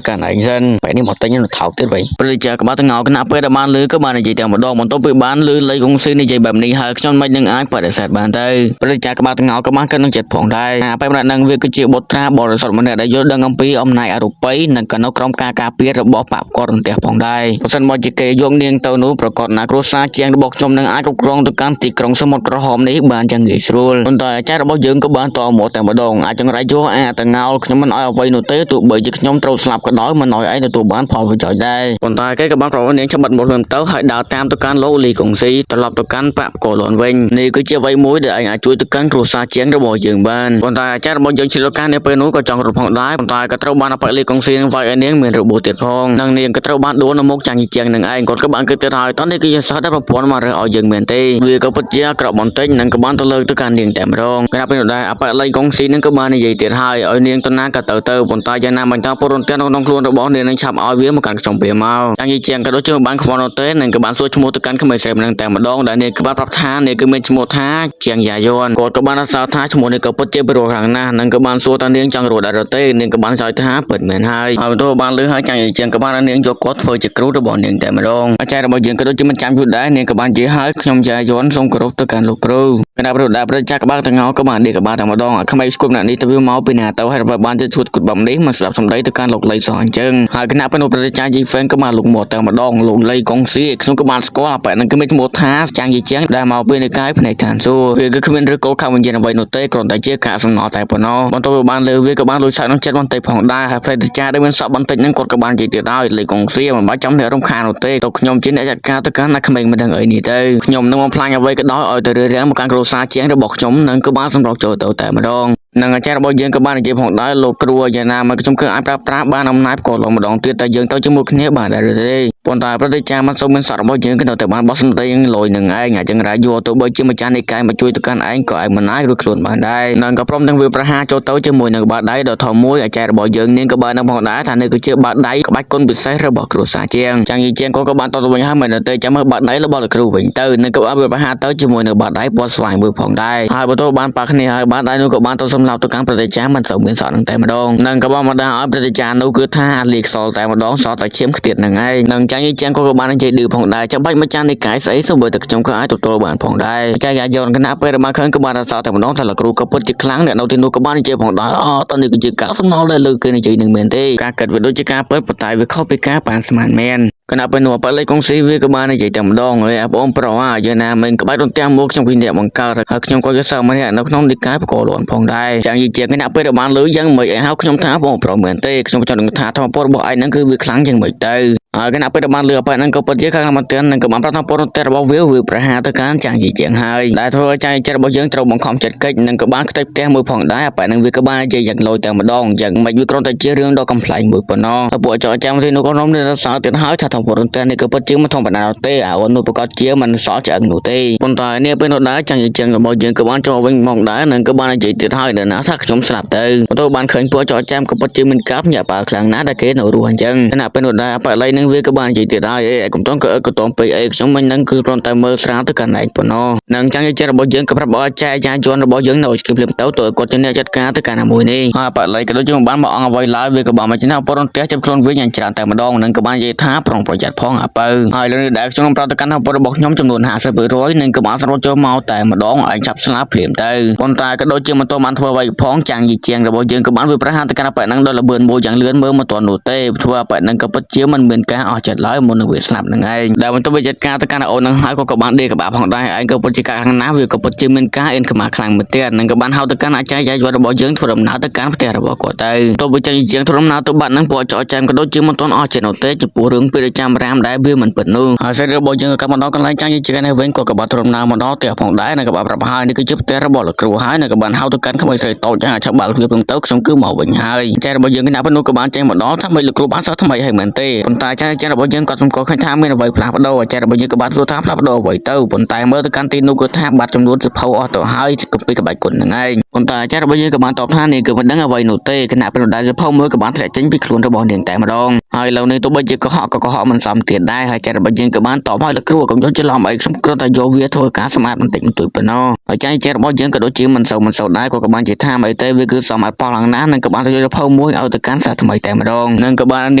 Speaker 1: កាន់ឯងសិនបែនេះមកទិញនៅថោកទៀតវិញព្រោះជាក្បាលតងោគណៈពេលដែលបានលឺក៏បាននិយាយតែម្ដងបន្ទាប់ពីបានលឺលៃកុងស៊ីនិយាយបែបនេះហើយខ្ញុំមិននឹងអាចបដិសេធបានទៅព្រោះជាក្បាលតងោក៏បានគិតនឹងចិត្តផងដែរអាបែបហ្នឹងវាគឺជាបុត្រាបរិសុទ្ធម្នាក់ដែលយល់ដឹងអំពីអំណាចអរូបីនិងក៏នៅក្រោមការការពាររបស់បពករន្ទះផងដែរបើសិនមកជាគេយកនាងទៅនោះប្រកាសណាគ្រួសារជាងរបស់ខ្ញុំនឹងអាចគ្រប់គ្រងទៅកាន់ទីក្រុងសមុទ្រក្រហមនេះបានយ៉ាងងាយស្រួលប៉ុន្តែអាចារ្យរបស់យើងក៏បានតមកតែម្ដងអាចចង្រៃយោអាតងោលខ្ញុំមិនឲ្យអ្វីនោះទេទោះបីជាខ្ញុំត្រូវស្លាប់ក៏ដោយមិនឲ្យឯងទទួលបានផលប្រយោជន៍ដែរប៉ុន្តែគេក៏បានប្រវនាងច្បាត់មកលឹមទៅហើយដើរតាមទៅកាន់លោកលីកុងស៊ីត្រឡប់ទៅកាន់បពកលនវិញនេះគឺជាអ្វីមួយដែលឯងអាចជួយទៅកាន់គ្រួសារជាងរបស់យើងបានប៉ុន្តែអាចារ្យរបស់យើងឆ្លៀតឱកាសនាពេលនោះក៏ចង់រត់ផងដែរប៉ុន្តែក៏ត្រូវបានអបលីកុងស៊ីនឹងវាយឲ្យនាងមានរបួសទៀតផងនិងនាងក៏ត្រូវបានដួលនៅមុខចាញ់ជាងនឹងឯងគាត់ក៏បានគិតទៀតហើយតោះនេះគឺជាសិស្សដែលប្រពន្ធមករើសឲ្យយើងមែនទេវាក៏ពិតជាអាក្រក់បន្តិចនិងក៏បានទៅលើកទៅកាន់នាងតែម្ដងខណៈពេលនោះដែរអបលីកុងស៊ីនឹងក៏បាននិយាយទៀតហើយឲ្យនាងទៅណាក៏ទៅទៅប៉ុន្តែយ៉ាងណាមិនថាពលរដ្ឋនៅក្នុងខ្លួនរបស់នាងនឹងឆាប់ឲ្យវាមកកាន់ខ្ញុំពេលមកចាញ់ជាងក៏ដូចជាមិនបានខ្វល់នោះទេនិងក៏បានសួរឈ្មោះទៅកាន់ក្មេងស្រីម្នាក់តែម្ដងដែលនាងក៏បានប្រាប់ថានាងគឺមានឈ្មោះថាជាងយ៉ាយន់គាត់ក៏បានសរសើរថាឈ្មោះនេះក៏ពិតជាពិរោះខ្លាំងណាស់និងក៏បានសួរថានាងចង់រស់ដែរឬទេនាងក៏បានឆ្លើយថាពិតមែនហើយហើយបន្ទាប់បានលឺហើយចាញ់ជាងក៏បានឲ្យនាងយកគាត់ធ្វើជាគ្រូរបស់នាងតែម្ដងអាចារ្យរបស់យើងក៏ដូចជាមិនចាំយូរដែរនាងក៏បាននិយាយហើយខ្ញុំយ៉ាយន់សូមគោរពទៅកាន់លោកគ្រូគណៈប្រដាប្រចាក់ក្បាលតងោក៏បានដេកក្បាលតែម្ដងអាក្មេងស្គប់អ្នកនេះទៅវាមកពីណាទៅហើយបានទៅឈួតគត់បំនេះមកស្ដាប់សម្ដីទៅកាន់លោកលីសោះអញ្ចឹងហើយគណៈបនុប្រចាយីហ្វេងក៏បានលោកមកតែម្ដងលោកលីកុងស៊ីខ្ញុំក៏បានស្គាល់អាប៉ែនឹងគឺមានឈ្មោះថាចាងយីជាងដែលមកពីនិកាយភ្នែកឋានសួគ៌វាគឺគ្មានឬគោលខាងវិញ្ញាណអ្វីនោះទេគ្រាន់តែជាការសំណល់តែប៉ុណ្ណោះបន្ទាប់ពីបានលើវាក៏បានលួចសាក់ក្នុងចិត្តបន្តិចផងដែរហើយផ្លែចាដែលមានសក់បន្តិចហ្នឹងគាត់ក៏បាននិយាយទៀតហើយលីកុងស៊ីមិនបាច់ចាំអ្នករំខាននោះទេទៅខ្ញុំជាអ្នកចាត់ការទៅកាន់ណាក្មេងមិនដឹងអីនេះទៅខ្ញុំនឹងបំផ្លាញអ្វីក៏ដោយឲ្យទៅរឿរាំងមកកាន់គ្រួសារជាងរបស់ខ្ញុំនឹងក៏បានសម្រុកចូលទៅតែម្ដងនិងអាចារ្យរបស់យើងក៏បាននិយាយផងដែរលោកគ្រូយ៉ាងណាមកខ្ញុំគឺអាចប្រើប្រាស់បានអំណាចផ្គរលោកម្ដងទៀតតែយើងទៅជាមួយគ្នាបានដែរឬទេប៉ុន្តែប្រតិចាមិនសូវមានសក់របស់យើងក៏នៅតែបានបោះសម្ដីលយនឹងឯងអញ្ចឹងរាយទៅបីជាម្ចាស់នៃកាយមកជួយទៅកាន់ឯងក៏ឯងមិនអាចរួចខ្លួនបានដែរនិងក៏ព្រមទាំងវាប្រហារចូលទៅជាមួយនឹងបាតដៃដ៏ធំមួយអាចារ្យរបស់យើងនាងក៏បាននឹងផងដែរថានេះគឺជាបាតដៃក្បាច់គុណពិសេសរបស់គ្រួសារជាងចាំងយីជាងក៏បានតទៅវិញហើយមិនទៅចាំមើលបាតដៃរបស់លោកគ្រូវិញទៅនឹងក៏បានវាប្រហារទៅជាមួយនឹងបាតដៃពណ៌ស្វាយមួយផងដែរហើយបន្ទាប់បានប៉ះគ្នាហើយបាតដៃនោះក៏បានទៅសម្លាប់ទៅកាន់ប្រតិចាមិនសូវមានសក់នឹងតែម្ដងនិងក៏បានមកដល់ឲ្យប្រតិចានោះគឺថាលីខ្សលតែម្ដងសល់តែឈាមខ្ទាតនឹងឯងនិងចាញ់យីជាងក៏បាននិយាយឌឺផងដែរចាំបាច់ម្ចាស់នៃកាយស្អីសូម្បីតែខ្ញុំក៏អាចទទួលបានផងដែរចាយ៉ាយនគណៈពេលដែលមកឃើញក៏បានសល់តែម្ដងថាលោកគ្រូក៏ពិតជាខ្លាំងអ្នកនៅទីនោះក៏បាននិយាយផងដែរអូតោះនេះគឺជាការសំណល់ដែលលើគេនិយាយនឹងមែនទេការកាត់វាដូចជាការពិតប៉ុន្តែវាខុសពីការប៉ានស្មានមែនគណៈពេលនោះបល័យកុងស៊ីវាក៏បាននិយាយតែម្ដងហើយបងប្រុសអាយ៉ាងណាមិនក្បាច់រន្ទះមកខ្ញុំគឺអ្នកបង្កើតហើយខ្ញុំក៏ជាសិស្សម្នាក់នៅក្នុងនិកាយបកលនផងដែរចាំនិយាយជាគណៈពេលដែលបានលឺយ៉ាងមិនឲ្យហៅខ្ញុំថាបងប្រុសមែនទេខ្ញុំចង់ដឹងថាធម៌ពលរបស់ឯងហ្នឹងគឺវាខ្លាំងយ៉ាងម៉េចទៅហើយគណៈពេលដែលបានលឺអប៉ែហ្នឹងក៏ពិតជាខាងមែនទែននឹងក៏បានប្រាប់ថាពលរដ្ឋរបស់វាវាប្រហារទៅកាន់ចាងយីជាងហើយដែលធ្វើឲ្យចាងចិត្តរបស់យើងត្រូវបង្ខំចិត្តកិច្ចនិងក៏បានខ្ទេចផ្ទះមួយផងដែរអប៉ែហ្នឹងវាក៏បាននិយាយយ៉ាងលយតែម្ដងយ៉ាងម៉េចវាគ្រាន់តែជារឿងដ៏កំប្លែងមួយប៉ុណ្ណោះហើយពួកចោចាំទីនោះក៏នំនេះសើទៀតហើយថាធម្មពលរដ្ឋនេះក៏ពិតជាមិនធម្មតាទេអាអូននោះប្រកាសជាមិនសល់ឆ្អឹងនោះទេប៉ុន្តែនេះពេលនោះដែរចាងយីជាងរបស់យើងក៏បានចូលវិញមកដែរនិងក៏បាននិយាយទៀតហើយដល់ណាថាខ្ញុំស្លាប់ទៅបន្ទាប់បានឃើញពួកចោចាំក៏ពិតជាមិនកាប់ញាក់ប៉ាខ្លាំងណាស់ដែលគេនៅរស់អញ្ចឹងខណៈពេលនោះដែរអប៉ែលៃនឹងវាក៏បាននិយាយទៀតហើយអេកុំតន់ក៏ក៏តងពេកអីខ្ញុំមិននឹងគឺគ្រាន់តែមើលស្រាលទៅកាន់ឯងប៉ុណ្ណោះនឹងចាំងចិត្តរបស់យើងក៏ប្រាប់ឲ្យចែកចាយន់របស់យើងនៅស្គីភ្លាមទៅទៅគាត់ជាអ្នកចាត់ការទៅកាន់មួយនេះហើយអប៉ែលៃក៏ដូចជាមិនបានមកអង្គអ្វីឡើយវាក៏បានមកចំណាពលរដ្ឋផ្ទះចាប់ខ្លួនវិញយ៉ាងច្រើនតែម្ដងនឹងក៏បាននិយាយថាប្រុងប្រយ័ត្នផងអាពៅហើយលើនេះដែរខ្ញុំប្រាប់ទៅកាន់ពលរបស់ខ្ញុំចំនួន50%នឹងក៏បានសរុបចូលមកតែម្ដងឲ្យចាប់ស្លាប់ភ្លាមទៅប៉ុន្តែក៏ដូចជាមិនទាន់បានធ្វើអ្វីផងចាំងយីជាងរបស់យើងក៏បានវាប្រហារទៅកាន់អប៉ែនឹងដល់លបឿនមួយយ៉ាងលឿនមើលមិនទាន់នោះទេធ្វើអប៉ែនឹងក៏ពិតជាមិនមាន ការអស់ចិត្តឡើយមុននឹងវាស្លាប់នឹងឯងដែលបន្ទាប់ពីចាត់ការទៅកាន់អូននឹងហើយក៏ក៏បានដេកក្បាលផងដែរឯងក៏ពិតជាការខាងណាវាក៏ពិតជាមានការអៀនខ្មាស់ខ្លាំងមែនទែននិងក៏បានហៅទៅកាន់អាចារ្យយាយវត្តរបស់យើងធ្វើដំណើរទៅកាន់ផ្ទះរបស់គាត់ទៅទោះបីជាជាងធ្វើដំណើរទៅបាត់នឹងពួកចောက်ចែមក៏ដូចជាមិនទាន់អស់ចិត្តនោះទេចំពោះរឿងពីរចាំរាមដែលវាមិនពិតនោះហើយសាច់របស់យើងក៏កាត់មកដល់កន្លែងចាញ់ជាងនេះវិញក៏ក៏បានធ្វើដំណើរមកដល់ផ្ទះផងដែរនិងក៏បានប្រាប់ហើយនេះគឺជាផ្ទះរបស់លោកគ្រូហើយនិងក៏បានហៅទៅកាន់ក្មេងស្រីតូចឆាប់បើកទ្វារព្រមទៅខ្ញុំគឺមកវិញហើយចែរបស់យើងគណៈនោះក៏បានចេញមកដល់ថាមិនលោកគ្រូបានសោះថ្មីហើយមែនទេប៉ុន្តែចែចែរបស់យើងក៏សម្គាល់ឃើញថាមានអ្វីផ្លាស់ប្ដូរចែរបស់យើងក៏បានសួរថាផ្លាស់ប្ដូរអ្វីទៅប៉ុន្តែមើលទៅកាន់ទីនោះគឺថាបាត់ចំនួនសភៅអស់ទៅហើយគម្ពីរក្បាច់គុណនឹងឯងប៉ុន្តែចែរបស់យើងក៏បានតបថានេះគឺមិនដឹងអ្វីនោះទេគណៈពេលដែលសភៅមួយក៏បានធ្លាក់ចេញពីខ្លួនរបស់នាងតែម្ដងហើយឥឡូវនេះទោះបីជាកុហកក៏កុហកមិនសមទៀតដែរហើយចែរបស់យើងក៏បានតបឲ្យលោកគ្រូកុំយកច្រឡំអីខ្ញុំគ្រាន់តែយកវាធ្វើការសម្អាតបន្តិចបន្តួចប៉ុណ្ណោះហើយចែចែរបស់យើងក៏ដូចជាមិនសូវដែរក៏ក៏បានជាថាអីទេវាគឺសមអត់ប៉ឡើងណាស់និងក៏បានទៅយកភៅមួយឲ្យទៅកាន់សាថ្មីតែម្ដងនិងក៏បានន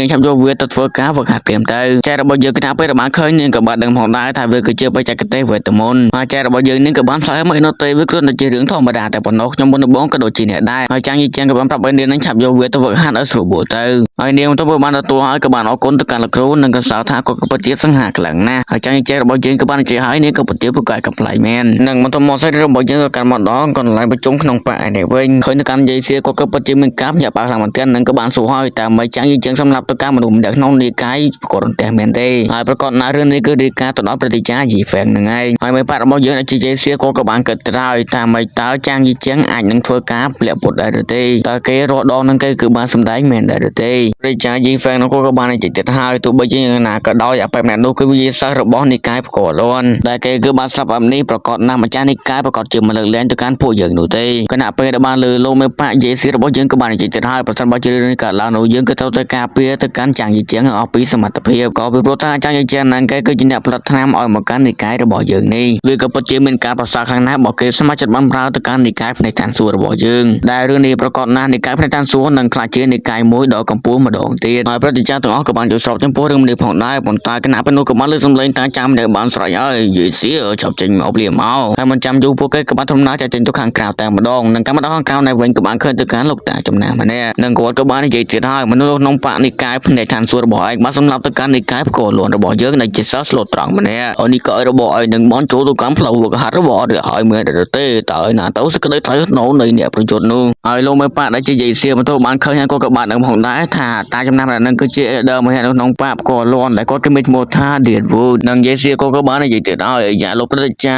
Speaker 1: ាងឆាប់យកវាទៅធ្វើការវឹកហាត់ព្រាមទៅចែរបស់យើងគណៈពេលបានឃើញនាងក៏បានដឹងផងដែរថាវាគឺជាបច្ចេកទេសវេទមន្តហើយចែរបស់យើងនាងក៏បានឆ្លើយមកនោះទេវាគ្រាន់តែជារឿងធម្មតាតែប៉ុណ្ណោះខ្ញុំមុនដំបូងក៏ដូចជាអ្នកដែរហើយចាងយីជាងក៏បានប្រាប់ឲ្យនាងនឹងឆាប់យកវាទៅវឹកហាត់ឲ្យស្រួលបួលទៅហើយនាងទៅបានទទួលហើយក៏បានអរគុណទៅកាន់លោកគ្រូនិងក៏សរថាក៏ពិតជាសង្ហាខ្លាំងណាស់ហើយចាងយីជាងរបស់យើងក៏បាននិយាយហើយនាងក៏ពិតជាពូកែកំប្លែងមែននិងបន្តមកសាច់របស់យើងក៏កាន់មកដល់កន្លែងប្រជុំក្នុងបាក់ឯនេះវិញឃើញទៅកាន់យាយសៀក៏ក៏ពិតជាមានការភ្ញាក់ផ្អើលខ្លាំងមែនទែននិងក៏បានសួរហើយតើមិនចាងយីជាងសម្រាប់ទៅកាន់មនុស្សម្នាក់ក្នុងនិកាយប្រកបរន្ទះមែនទេហើយប្រកបណារឿងនេះគឺរាយការណ៍ទៅដល់ប្រតិចាយីហ្វេងនឹងឯងហើយមេបាក់របស់យើងដែលជាយាយសៀក៏ក៏បានគិតត្រើយថាមិនតើចាងយីជាងអាចនឹងធ្វើការពាក់ពុតដែរឬទេតើគេរស់ដងនឹងគេគឺបានសម្ដែងមែនដែរឬទេប្រតិចាយីហ្វេងនោះក៏ក៏បាននិយាយទៀតហើយទោះបីជាយ៉ាងណាក៏ដោយអបិម្នាក់នោះគឺវិជាសាស្ត្ររបស់និកាយផ្កលន់ដែលគេគឺបានស្លាប់បែបនេះប្រកបណាស់ម្ចាស់និកាយប្រកបជាមិនលើកលែងទៅកាន់ពួកយើងនោះទេគណៈពេលដែលបានលើលោកមេបាក់យេស៊ីរបស់យើងក៏បាននិយាយទៀតហើយប្រសិនបើជារឿងនេះកើតឡើងនោះយើងគឺត្រូវតែការពារទៅកាន់ចាងយីជាងឲ្យអស់ពីសមត្ថភាពក៏ពីព្រោះថាចាងយីជាងហ្នឹងគេគឺជាអ្នកផលិតថ្នាំឲ្យមកកាន់និកាយរបស់យើងនេះវាក៏ពិតជាមានការប្រសើរខ្លាំងណាស់បើគេសមាជិកបានប្រើទៅកាន់និកាយផ្នែកឋានសួគ៌របស់យើងដែលរឿងនេះប្រកបណាស់និកាយផ្នែកឋានសួគ៌នឹងក្លាយជានិកាយមួយដ៏កម្ពស់ម្ដងទៀតហើយប្រជាជនទាំងអស់ក៏បានយល់ស្របចំពោះរឿងនេះផងដែរប៉ុន្តែគណៈពេលនោះក៏បានលើកសម្លេងថាចាំនៅបានស្រេចហើយយីសៀឆាប់ចេញមកព្រាមកហើយមិនចាំយូរពួកគេក៏បានធ្វើដំណើរចាចេញទៅខាងក្រៅតែម្ដងនិងកម្មដល់ខាងក្រៅនៅវិញក៏បានឃើញទៅកាន់លោកតាចំណាស់ម្នាក់និងគាត់ក៏បាននិយាយទៀតហើយមនុស្សក្នុងបកនិកាយផ្នែកឋានសួគ៌របស់ឯងបានសម្លាប់ទៅកាន់និកាយផ្គរលួនរបស់យើងដែលជាសិស្សស្លូតត្រង់ម្នាក់អូនេះក៏ឲ្យរបស់ឯងនឹងបានចូលទៅកាន់ផ្លូវវឹកហាត់របស់អត់ហើយមែនទេតើណាទៅសក្តីថ្លៃថ្នូរនៃអ្នកប្រយុទ្ធនោះហើយលោកមេបាក់ដែលជាយាយសៀមទៅបានឃើញហើយគាត់ក៏បានដឹងផងដែរថាតាចំណាស់ម្នាក់នឹងគឺជាដើមម្នាក់នៅក្នុងបាបផ្គរលន់ដែលគាត់គឺមានឈ្មោះថា Deadwood និងយាយសៀក៏ក៏បាននិយាយទៀតហើយយ៉ាលោកប្រតិចា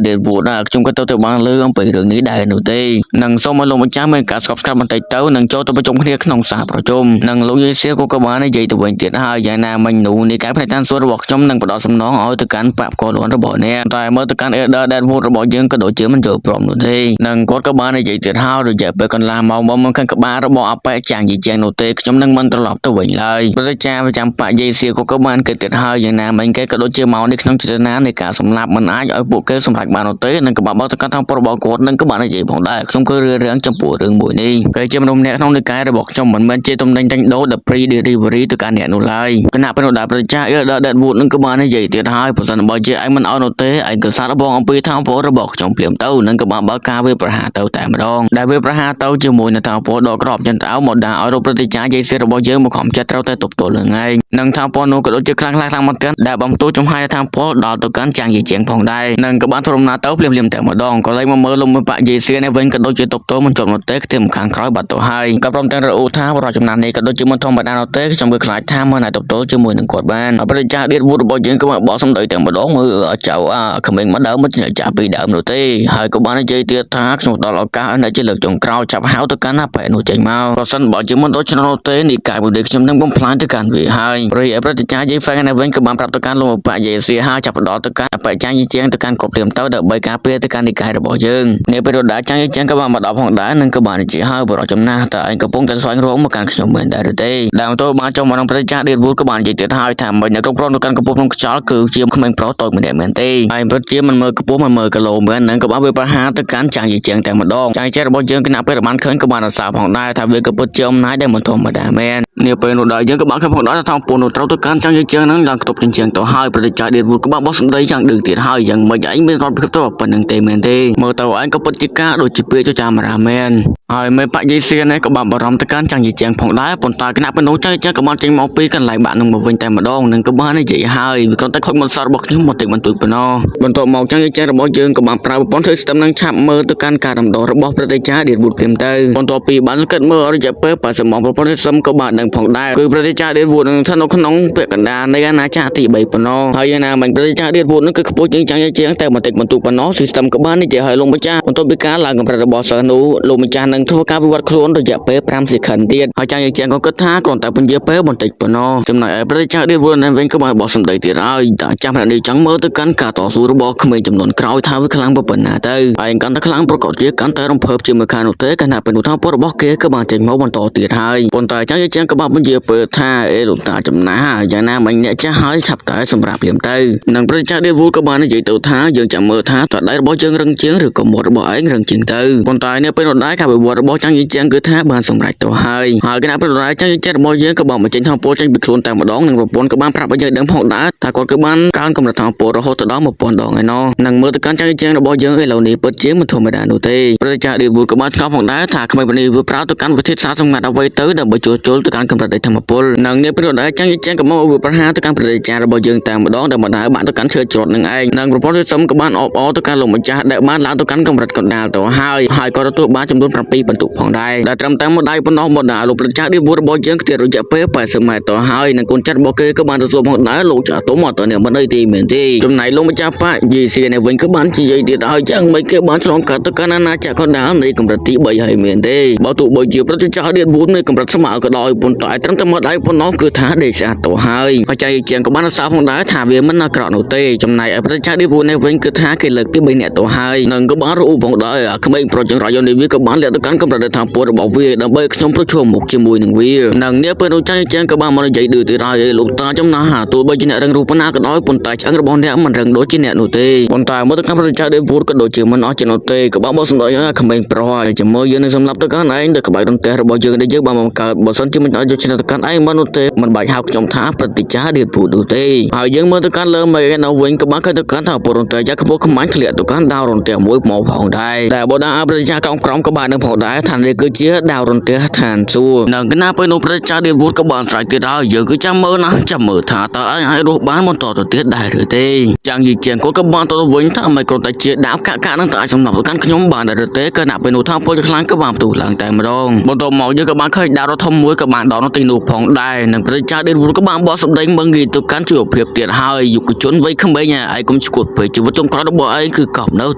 Speaker 1: Deadwood ណាខ្ញុំក៏ទៅទៅបានលើអំពីរឿងនេះដែរនោះទេនិងសូមឲ្យលោកម្ចាស់មានការស្កប់ស្កាត់បន្តិចទៅនិងចូលទៅប្រជុំគ្នាក្នុងសាលប្រជុំនិងលោកយាយសៀក៏ក៏បាននិយាយទៅវិញទៀតហើយយ៉ាងណាមិញនោះនៃការផ្នែកតាមសួររបស់ខ្ញុំនឹងផ្ដល់សំណងឲ្យទៅកាន់បាបផ្គរលន់របស់អ្នកតែមើលទៅកាន់ Elder Deadwood របស់យើងក៏ដូចជាមិនយល់ព្រមនោះទេនិងគាត់ក៏បាននិយាយទៀតហើយរយៈពេលកន្លះម៉ោងមកមិនខាងក្បាលរបស់អបិចាងយីជាងនោះទេខ្ញុំនឹងមិនត្រឡប់ទៅវិញឡើយព្រោះចាប្រចាំបយាយសៀក៏ក៏បានគិតទៀតហើយយ៉ាងណាមិញគេក៏ដូចជាមកនេះក្នុងចេតនានៃការសម្លាប់មិនអាចឲ្យពួកគេសម្រេចបាននោះទេនិងក៏បានបើកទៅកាន់ថងរបស់គាត់និងក៏បាននិយាយផងដែរខ្ញុំគឺរឿរឿងចំពោះរឿងមួយនេះគេជាមនុស្សម្នាក់ក្នុងនិកាយរបស់ខ្ញុំមិនមែនជាតំណែងតែងដូរ The Pre Delivery ទៅកាន់អ្នកនោះឡើយគណៈពេលនោះដែលប្រជា Elder Deadwood នឹងក៏បាននិយាយទៀតហើយប្រសិនបើជាឯងមិនឲ្យនោះទេឯងក៏សាកល្បងអំពីថងពលរបស់ខ្ញុំភ្លាមទៅនិងក៏បានបើកការវាប្រហារទៅតែម្ដងដែលវាប្រហារទៅជាមួយនឹងថងពលដ៏ក្របចិនតៅមកដាក់ឲ្យរូបប្រតិចាយាយសៀរបស់យើងមកខំចិត្តត្រូវតែទប់ទល់នឹងឯងនិងថងពលនោះក៏ដូចជាខ្លាំងខ្លាំងខ្លាំងមកទៀតដែលបំទូចំហាយថងពលដល់ទៅកាន់ចាងយាយជាងផងដែរនិងក៏បានធ្វើដំណើរទៅភ្លាមៗតែម្ដងក៏លេចមកមើលលំមួយបាក់យាយសៀនេះវិញក៏ដូចជាទប់ទល់មិនជាប់នោះទេខ្ទេមខាងក្រោយបាត់ទៅហើយក៏ព្រមទាំងរអ៊ូថាបរិចំណាននេះក៏ដូចជាមិនធម្មតានោះទេខ្ញុំគឺខ្លាចថាមិនអាចទប់ទល់ជាមួយនឹងគាត់បានហើយប្រតិចាឌៀតវូតរបស់យើងក៏មកបោះសំដីតែម្ដងមើលចៅអាក្មេងមកដើមមិនជាចាស់ពីដើមនោះទេហើយក៏បាននិយាយទៀតថាខ្ញុំដល់ឱកាសឲ្យអ្នកជាលើកចុងក្រោយចាប់ហៅទៅកាន់ណាប៉ែនោះចេញមកប្រសិនបើជាមិនដូច្នោះនោះទេនេះកាយបុរីខ្ញុំនឹងបំផ្លាញទៅកាន់វាហើយរីឯប្រតិចាយាយហ្វេងនៅវិញក៏បានប្រាប់ទៅកាន់លោកបយាយសៀហើយចាប់ផ្ដល់ទៅកាន់បច្ចាយជាងទៅកាន់កប់ព្រាមទៅដើម្បីការពារទៅកាន់និកាយរបស់យើងនេះពេលរដាចាញ់ជាងក៏បានមកដល់ផងដែរនិងក៏បាននិយាយហើយបរិចំណាស់តើឯងកំពុងតែស្វែងរកមកកាន់ខ្ញុំមែនដែរឬទេដើមទៅបានចុះមកក្នុងប្រតិចាឌៀតវូតក៏បាននិយាយទៀតហើយថាមិននៅគ្រប់គ្រងទៅកាន់កំពស់ក្នុងខ្យល់គឺជាក្មេងប្រុសតូចម្នាក់មែនទេហើយពិតជាមិនមើលកម្ពស់មិនមើលគីឡូមែននិងក៏បានវាប្រហារទៅកាន់ចាងយីជាងតែម្ដងចាងចេះរបស់យើងគណៈពេលបានឃើញក៏បានអរសាផងដែរថាវាក៏ពិតជាអំណាចដែលមិនធម្មតាមែននេះពេលនោះដល់យើងក៏បានឃើញផងដែរថាថងពូនោះត្រូវទៅកាន់ចាងយីជាងហ្នឹងឡើងខ្ទប់ជញ្ជាំងទៅហើយប្រតិចាឌៀតវូតក៏បានបោះសម្ដីយ៉ាងឌឺទៀតហើយយ៉ាងមិនឯងមានរដ្ឋភាពទៅប៉ុណ្្នឹងទេមែនទេមើលទៅឯងក៏ពិតជាការដូចជាពាក្យចចាមរាមែនហើយមេបយាយសៀននេះក៏បានបារម្ភទៅកាន់ចាងយីជាងផងដែរប៉ុន្តែគណៈពេលនោះចាងយីជាងក៏បានចេញមកពីកន្លែង បាក់នឹងមកវិញតែម្ដងនឹងក៏បាននិយាយហើយវាគ្រាន់តែខូចមន្តសរបស់ខ្ញុំបន្តិចបន្តួចប៉ុណ្ណោះបន្ទាប់មកចឹងចេះរបស់យើងក៏បានប្រើប្រព័ន្ធ system នឹងឆាប់មើលទៅកាន់ការដំដរបស់ប្រតិចាឌៀតវូដព្រាមទៅបន្ទាប់ពីបានសង្កេតមើលរយៈពេល80ម៉ោងប្រព័ន្ធ system ក៏បានដឹងផងដែរគឺប្រតិចាឌៀតវូដនឹងស្ថិតនៅក្នុងពាក្យកណ្ដាលនៃអាណាចក្រទី3ប៉ុណ្ណោះហើយយ៉ាងណាមិញប្រតិចាឌៀតវូដនឹងគឺខ្ពស់ជាងចាំងជាងតែបន្តិចបន្តួចប៉ុណ្ណោះ system ក៏បាននិយាយឲ្យលោកម្ចាស់បន្ទាប់ពីការឡើងកម្រិតរបស់សិស្សនោះលោកម្ចាស់នឹងធ្វើការវិវត្តខ្លួនរយៈពេល5សេខិនទៀតហើយចាំងជាងក៏គិតថាគ្រាន់តែពន្យាពេលបន្តិចប៉ុណ្ណោះចំណែកឯប្រតិចាឌៀតវូដនឹងវិញក៏បានបោះសម្ដីទៀតហើយតែចាំអ្នកនេះចង់មើលទៅកាន់ការតស៊ូរបស់ក្មេងចំនួនក្រោយថាវាខ្លាំងប៉ុណ្ណាទៅហើយកាន់តែខ្លាំងប្រកបជាកាន់តែរំភើបជាមួយខាងនោះទេខណៈពេលនោះថាពលរបស់គេក៏បានចេញមកបន្តទៀតហើយប៉ុន្តែចាំងជាងក៏បានពន្យាពេលថាអេលោកតាចំណាស់យ៉ាងណាមិញអ្នកចាស់ហើយឆាប់តែសម្រាប់ភ្លាមទៅនិងប្រតិចាឌៀតវូដក៏បាននិយាយទៅថាយើងចាំមើលថាតើដៃរបស់យើងរឹងជាងឬក៏មាត់របស់ឯងរឹងជាងទៅប៉ុន្តែនៅពេលនោះដែរការវិវត្តរបស់ចាំងជាងគឺថាបានសម្រេចទៅហើយហើយគណៈពេលនោះដែរចាំងជាងរបស់យើងក៏បានបញ្ចេញធម៌ពលចេញពីខ្លួនតែម្ដងនិងប្រពន្ធក៏បានប្រាប់ឲ្យយើងដឹងផងដែរថាគាត់គឺបានកើនកម្រិតធម៌ពលរហូតទៅដល់1000ដងឯណោះនិងមើលទៅកាន់ចាំងជាងរបស់យើងឥឡូវនេះពិតជាមិនធម្មតានោះទេប្រតិចាឌីវូដក៏បានស្គាល់ផងដែរថាក្មេងនេះវាប្រើទៅកាន់វិធីសាស្ត្រសម្ងាត់អ្វីទៅដើម្បីជួសជុលទៅកាន់កម្រិតនៃធម៌ពលនិងនេះពេលនោះដែរចាំងជាងក៏មកវាប្រហារទៅកាន់ប្រតិចារបស់យើងតែម្ដងដែលមកដើរបាក់ទៅកាន់ឈើច្រត់នឹងឯងនិងប្រព័ន្ធសឹមក៏បានអបអរទៅកាន់លោកម្ចាស់ដែលបានឡើងទៅកាន់កម្រិតកណ្ដាលទៅហើយហើយក៏ទទួលបានចំនួន7បន្ទុកផងដែរដែលត្រឹមតែមួយដៃប៉ុណ្ណោះមកដល់លោកប្រជាឌីវូរបស់យើងខ្ទាតរយៈពេល80ម៉ែត្រទៅហើយនិងកូនចាត់របស់គេក៏បានទទួលផងដែរលោកចាស់ទុំអត់ទៅនេះមិនអីទេមែនទេចំណែកលោកម្ចាស់ប៉ាយីស៊ីនេះវិញក៏បានជានិយាយទៀតហើយចឹងមិនគេបានឆ្លងកាត់ទៅកាន់អាណាចក្រកណ្ដាលនៃកម្រិតទី3ហើយមែនទេបើទោះបីជាប្រជាចាស់ឌីវូនៃកម្រិតស្មើក៏ដោយប៉ុន្តែត្រឹមតែមួយដៃប៉ុណ្ណោះគឺថាដេកស្អាតទៅហើយបច្ច័យជាងក៏បានសរសើរផងដែរថាវាមិនអាក្រក់នោះទេចំណែកឯប្រជាចាស់ឌីវូនេះវិញគឺថាគេលើកពី3នាក់ទៅហើយនិងក៏បានរអ៊ូផងដែរអាក្មេងប្រុសចង្រៃនេះវាក៏បានលាក់ទៅកាន់កម្រិតថាពលរបស់វាដើម្បីខ្ញុំប្រឈមមុខជាមួយនឹងវានិងនេះពេលនោះចាស់ជាងក៏បានមកនិយាយឌឺទៀតហើយលោកតាចំណាស់ហាទោះបីជាអ្នករឹងរូសប៉ុណ្ណាក៏ដោយប៉ុន្តែឆ្អឹងរបស់អ្នកមិនរឹងដូចជាអ្នកនោះទេប៉ុន្តែមើលទៅកាន់ប្រជាចាស់ឌីវូក៏ដូចជាមិនអស់ជានោះទេក៏បានបោះសម្ដីឲ្យក្មេងប្រុសហើយចាំមើលយើងនឹងសម្លាប់ទៅកាន់ឯងដោយក្បែររន្ទះរបស់យើងដែលយើងបានបង្កើតបើសិនជាមិនអាចយកឈ្នះទៅកាន់ឯងមកនោះទេមិនបាច់ហៅខ្ញុំថាប្រតិចាឌីវូនោះទេហើយយើងមើលទៅកាន់លើមេនៅវិញក៏បានឃើញទៅកាន់ថាពលរន្ទះយ៉ាខ្ពស់ខ្មាញ់ធ្លាក់ទៅកាន់ដាវរន្ទះមួយមកផងដែរដែលបដាប្រជាចាក្រមក្រមក៏បាននឹងផងដែរថានេះគឺជាដាវរន្ទះឋានសួគ៌និងកណាពេលនោះប្រជាចាឌីវូក៏បានស្រែកទៀតហើយយើងគឺចាំមើលណាចាំមើលថាតើឯងអាចរស់បានបន្តទៅទៀតដែរឬទេចាំងយីជាងគាត់ក៏បានទៅវិញថាមិនគ្រាន់តែជាដាវកាក់កាក់នឹងតើអាចសម្លាប់ទៅកាន់ខ្ញុំបានដែរឬទេក៏ណៈពេលនោះថាពលខ្លាំងក៏បានផ្ទុះឡើងតែម្ដងបន្ទាប់មកយើងក៏បានឃើញដាវដ៏ធំមួយក៏បានដល់នៅទីនោះផងដែរនិងប្រជាចាឌីវូក៏បានបោះសម្ដីមឹងងាយទៅកាន់ជីវភាពទៀតហើយយុវជនវ័យក្មេងឯងកុំឈួតពេកជីវិតចុងក្រោយរបស់ឯងគឺកប់នៅ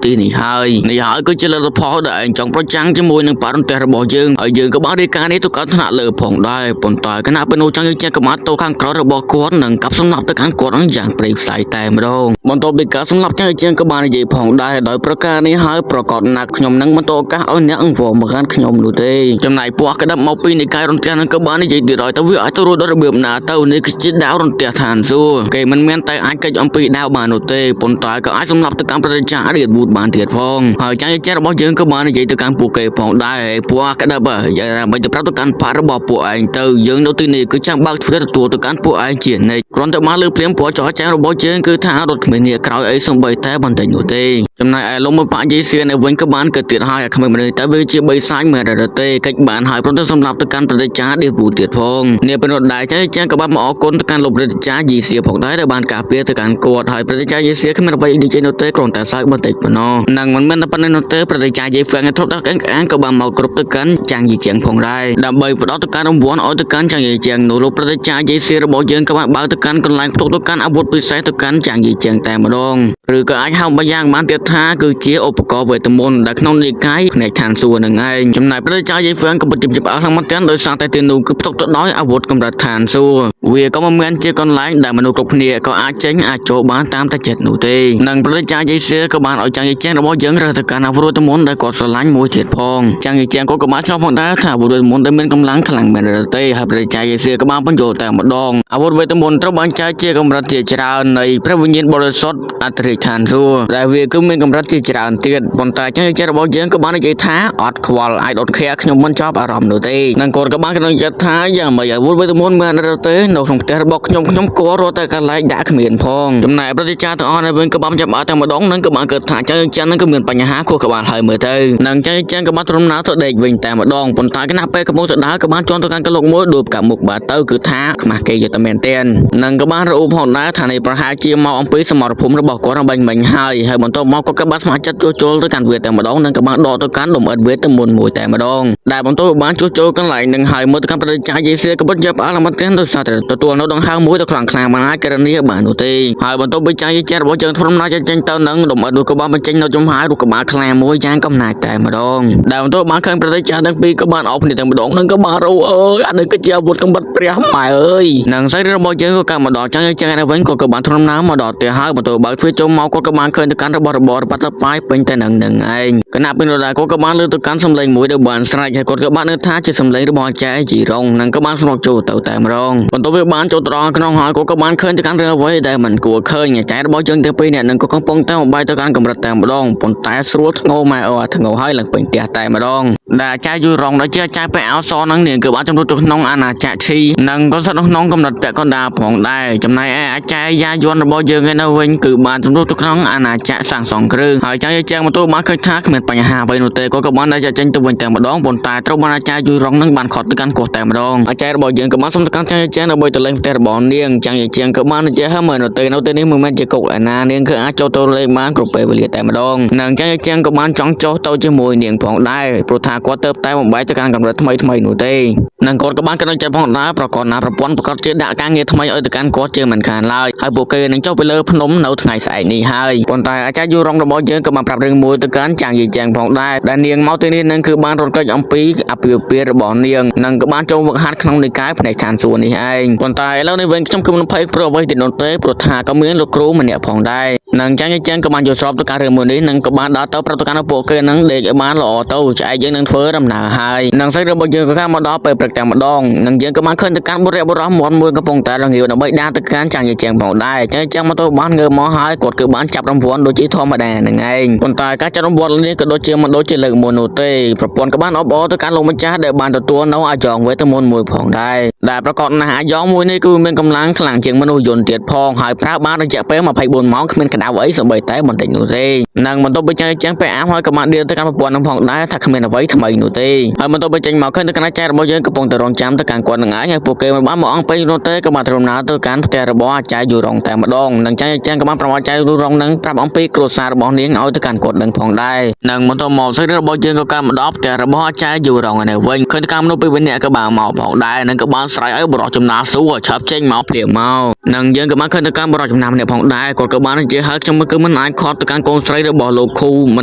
Speaker 1: ទីនេះហើយនេះហើយគឺជាលទ្ធផលដែលឯងចង់ប្រចាំងជាមួយនឹងបារន្ទះរបស់យើងហើយយើងក៏បានរាយការណ៍នេះទៅកាន់ថ្នាក់លើផងដែរប៉ុន្តែគណៈពេលនោះចង់យើងចេះក៏បានទៅខាងក្រោយរបស់គាត់និងកាប់សម្លាប់ទៅកាន់គាត់នឹងយ៉ាងព្រៃផ្សៃតែម្ដងបន្ទាប់ពីការសម្លាប់ចង់ជាងក៏បាននិយាយផងដែរដោយប្រការនេះហើយប្រកាសណាស់ខ្ញុំនឹងបន្តឱកាសឲ្យអ្នកអង្វរមកកាន់ខ្ញុំនោះទេចំណែកពស់ក្តាប់មកពីនិកាយរន្ទះនឹងក៏បាននិយាយទៀតហើយទៅវាអាចទៅរួចដល់របៀបណាទៅនេះគឺជាដាវរន្ទះឋានសួគ៌គេមិនមែនតែអាចកិច្ចអំពីដាវបាននោះទេប៉ុន្តែក៏អាចសម្លាប់ទៅកាន់ប្រជាចារៀតវូតបានទៀតផងហើយចាញ់ចេះរបស់យើងក៏បាននិយាយទៅកាន់ពួកគេផងដែរពួកក្តាប់យ៉ាងណាមិនទៅប្រាប់ទៅកាន់ប៉របស់ពួកឯងទៅយើងនៅទីនេះគឺចាំបើកទ្វារទទួលទៅកាន់ពួកឯងជានិច្ចគ្រាន់តែបានលើភ្លាមព្រោះចោចាងរបស់យើងគឺថារត់គ្មាននេះក្រោយអីសំបីតែបន្តិចនោះទេចំណែកឯលោកមួយប៉ាយីសៀនៅវិញក៏បានកើតទៀតហើយអាក្មេងម្នាក់តែវាជាបីសាញ់មែនឬទេកិច្ចបានហើយព្រមទាំងសម្លាប់ទៅកាន់ប្រតិចាឌីវូទៀតផងនេះពេលនោះដែរចាចាក៏បានមកអរគុណទៅកាន់លោកប្រតិចាយីសៀផងដែរដែលបានការពារទៅកាន់គាត់ហើយប្រតិចាយីសៀគ្មានអ្វីនិយាយនោះទេគ្រាន់តែសើចបន្តិចប៉ុណ្ណោះនឹងមិនមែនតែប៉ុណ្ណេះនោះទេប្រតិចាយីហ្វេងធ្លាប់ដល់ក្អាងក៏បានមកគ្រប់ទៅកាន់ចាងយីជាងផងដែរដើម្បីផ្ដល់ទៅកាន់រង្វាន់ឲ្យទៅកាន់ចាងយីជាងនោះលោកប្រតិចាយីសៀរបស់យើងក៏បានបើកទៅកាន់កន្លែងផ្ទុកទៅកាន់អាវុធពិសេសទៅកាន់ចាងយីជាងតែម្ដងឬក៏អាចហៅម្យ៉ាងបានទៀតថាគឺជាឧបករណ៍វេទមន្តដែលក្នុងនិកាយផ្នែកឋានសួគ៌នឹងឯងចំណែកប្រជាយីហ្វេងក៏ពិតជាចាប់អស់ខ្លាំងមែនទែនដោយសារតែទីនោះគឺផ្ទុកទៅដោយអាវុធកម្រិតឋានសួគ៌វាក៏មិនមែនជាកន្លែងដែលមនុស្សគ្រប់គ្នាក៏អាចចេញអាចចូលបានតាមតែចិត្តនោះទេនិងប្រជាយីសៀក៏បានឲ្យចាងយីជាងរបស់យើងរើសទៅកាន់អាវុធវេទមន្តដែលគាត់ស្រឡាញ់មួយទៀតផងចាងយីជាងក៏បានឆ្លោះផងដែរថាអាវុធវេទមន្តដែលមានកម្លាំងខ្លាំងមែនឬទេហើយប្រជាយីសៀក៏បានបញ្យល់តែម្ដងអាវុធវេទមន្តត្រូវបានចែកជាកម្រិតជាច្រើននៃព្រះវិញ្ញាណបរិសុទ្ធអធិរាជឋានសួគ៌ដែលវាគឺមានកម្រិតជាច្រើនទៀតប៉ុន្តែចាងយីជាងរបស់យើងក៏បាននិយាយថាអត់ខ្វល់ I don't care ខ្ញុំមិនចប់អារម្មណ៍នោះទេនិងគាត់ក៏បានក្នុងចិត្តថាយ៉ាងម៉េចអាវុធវេទមន្តមែនឬទេនៅក្នុងផ្ទះរបស់ខ្ញុំខ្ញុំគួររត់តែកន្លែងដាក់គ្មានផងចំណែកប្រជាចាទាំងអស់នៅវិញក៏បានចាប់អត់តែម្ដងនឹងក៏បានគិតថាចាងចានឹងក៏មានបញ្ហាខួរក្បាលហើយមើលទៅនឹងចាងចាក៏បានទ្រំណាទៅដេកវិញតែម្ដងប៉ុន្តែគណៈពេលកំពុងទៅដើរក៏បានជន់ទៅកាន់កលុកមួយដួលកាមុខបាទទៅគឺថា ថាខ្មាស់គេយកតែមែនទែននិងក៏បានរអ៊ូផងដែរថានេះប្រហែលជាមកអំពីសមរភូមិរបស់គាត់ដើម្បីមិញហើយហើយបន្ទាប់មកគាត់ក៏បានស្ម័គ្រចិត្តជួសជុលទៅកាន់វាតែម្ដងនិងក៏បានដកទៅកាន់លំអិតវេទមន្តមួយតែម្ដងដែលបន្ទាប់ពីបានជួសជុលកន្លែងនឹងហើយមើលទៅកាន់ប្រជាចាយយេសៀក៏ពិតជាផ្អើលមែនទែនដោយសារតែទទួលនៅដង្ហើមមួយដ៏ខ្លាំងក្លាមិនអាចករណីបាននោះទេហើយបន្ទាប់ពីចាយយេរបស់យើងធ្វើដំណើរចេញទៅនឹងលំអិតនោះក៏បានបញ្ចេញនៅចំហាយរូបក្បាលខ្លាមួយយ៉ាងកំណាចតែម្ដងដែលបន្ទាប់បានឃើញប្រជាចាទាំងពីរក៏បានអោបគ្នាតែម្ដងនិងក៏បានរោអើយអានេះគឺជាអាវុធកំបិតព្រះម៉ែអើយនិងសាច់រឿងរបស់យើងក៏កាត់មកដល់ចឹងចឹងឯវិញក៏បានធ្វើដំណើរមកដល់ផ្ទះហើយបន្ទាប់បើកទ្វារចូលមកគាត់ក៏បានឃើញទៅកាន់របស់របរបាត់ទៅបាយពេញតែនឹងនឹងឯងគណៈពេលនោះដែរគាត់ក៏បានលើទៅកាន់សម្លេងមួយដែលបានស្រែកហើយគាត់ក៏បាននឹកថាជាសម្លេងរបស់អាចារ្យជីរងនិងក៏បានស្រុកចូលទៅតែម្ដងបន្ទាប់ពីបានចូលត្រង់ក្នុងហើយគាត់ក៏បានឃើញទៅកាន់រឿងអ្វីដែលមិនគួរឃើញអាចារ្យរបស់យើងទាំងពីរនាក់នឹងក៏កំពុងតែបំបាយទៅកាន់កម្រិតតែម្ដងប៉ុន្តែស្រួលធ្ងោម៉ែអូធ្ងោហើយឡើងពេញផ្ទះតែម្ដងដែលអាចារ្យយូរងដែលជាអាចារ្យពាក់អោសនឹងនាងគឺបានចំនួនទៅក្នុងអាណាចក្រឈីនិងក៏ស្ថិតនៅក្នុងកម្រិតពាក់កណ្ដាលផងដែរចំណែកឯអាចារ្យយ៉ាយន់របស់យើងឯនៅវិញគឺបានចំនួនទៅក្នុងអាណាចក្រសាងសង់គ្រឿងហើយចាយជាងបន្ទូបានឃើញថាគ្មានបញ្ហាអ្វីនោះទេគាត់ក៏បានតែចេញទៅវិញតែម្ដងប៉ុន្តែត្រូវបានអាចារ្យយូរងនឹងបានខត់ទៅកាន់គាត់តែម្ដងអាចារ្យរបស់យើងក៏បានសុំទៅកាន់ចាយជាងដើម្បីទៅលេងផ្ទះរបស់នាងចាយជាងក៏បាននិយាយហើយមើលនៅទេនៅទីនេះមិនមែនជាគុកឯណានាងគឺអាចចូលទៅលេងបានគ្រប់ពេលវេលាតែម្ដងនិងចាយជាងក៏បានចង់ចុះទៅជាមួយនាងផងដែរព្រោះថាគាត់ទៅតែបំបែកទៅកាន់កម្រិតថ្មីថ្មីនោះទេនិងគាត់ក៏បានគិតចិត្តផងដែរប្រកបណាប្រព័ន្ធប្រកាសជាដាក់ការងារថ្មីឲ្យទៅកាន់គាត់ជាមិនខានឡើយហើយពួកគេនឹងចុះទៅលើភ្នំនៅថ្ងៃស្អែកនេះហើយប៉ុន្តែអាចារ្យយូរងរបស់យើងក៏បានប្រាប់រឿងមួយទៅកាន់ចាងយីចាងផងដែរដែលនាងមកទីនេះនឹងគឺបានរត់គេចអំពីអភិភិរបស់នាងនិងក៏បានចូលវឹកហាត់ក្នុងនិកាយផ្នែកឋានសួគ៌នេះឯងប៉ុន្តែឥឡូវនេះវិញខ្ញុំគឺមិនភ័យព្រោះអ្វីទីនោះទេព្រោះថាក៏មានលោកគ្រូម្នាក់ផងដែរនិងចាងយីចាងក៏បានយល់ស្របទៅការរឿងមួយនេះនិងក៏បានដើរទៅប្រាប់ទៅកាន់ពួកគេនឹងដេកឲ្យបានល្អទៅឆ្អែកយើងនឹងធ្វើដំណើរហើយនិងសាច់របស់យើងក៏ខានមកដល់ពេលព្រឹកតែម្ដងនិងយើងក៏បានឃើញទៅកាន់បុរសបុរសមន់មួយកំពុងតែរងាវដើម្បីដើរទៅកាន់ចាងយីចាងផងដែរចាងចាងមកទៅបានងើបមកហើយគាត់គឺបានចាប់រង្វាន់ដូចជាធម្មតានឹងឯងប៉ុន្តែការចាប់រង្វាន់នេះក៏ដូចជាមិនដូចជាលើកមុននោះទេប្រពន្ធក៏បានអបអរទៅកាន់លោកម្ចាស់ដែលបានទទួលនៅអាយ៉ងវេទមន្តមួយផងដែរដែលប្រកបណាស់អាយ៉ងមួយនេះគឺមានកម្លាំងខ្លាំងជាងមនុស្សយន្តទៀតផងហើយប្រើបានរយៈពេល24ម៉ោងគ្មានក្តៅអីសូម្បីតែបន្តិចនោះទេនិងបន្ទាប់ពីចាងចាងពាក់អាវហើយក៏បានដៀលទៅកាន់ប្រពន្ធនឹងផងដែរថាគ្មានអ្វីថ្មីនោះទេហើយបន្ទាប់ពីចេញមកឃើញទៅកាន់អាចារ្យរបស់យើងកំពុងតែរងចាំទៅកាន់គាត់នឹងឯងហើយពួកគេមិនបានមកអង្គពេញនោះទេក៏បានធ្វើដំណើរទៅកាន់ផ្ទះរបស់អាចារ្យយូរងតែម្ដងនិងចាងចាងក៏បានប្រមអាចារ្យយូរងនឹងប្រាប់អំពីគ្រួសាររបស់នាងឲ្យទៅកាន់គាត់នឹងផងដែរនិងបន្ទាប់មកសាច់រឿងរបស់យើងក៏កាន់មកដល់ផ្ទះរបស់អាចារ្យយូរងឯវិញឃើញកម្មនោះពីវិញអ្នកក៏បានមកផងដែរនិងក៏បានស្រែកឲ្យបរិសុទ្ធចំណាសួរឆាប់ចេញមកភ្លាមមកនិងយើងក៏បានឃើញទៅកាន់បរិសុទ្ធចំណាម្នាក់ផងដែរគាត់ក៏បាននិយាយឲ្យខ្ញុំគឺមិនអាចខត់ទៅកាន់កូនស្រីរបស់លោកគ្រូមិ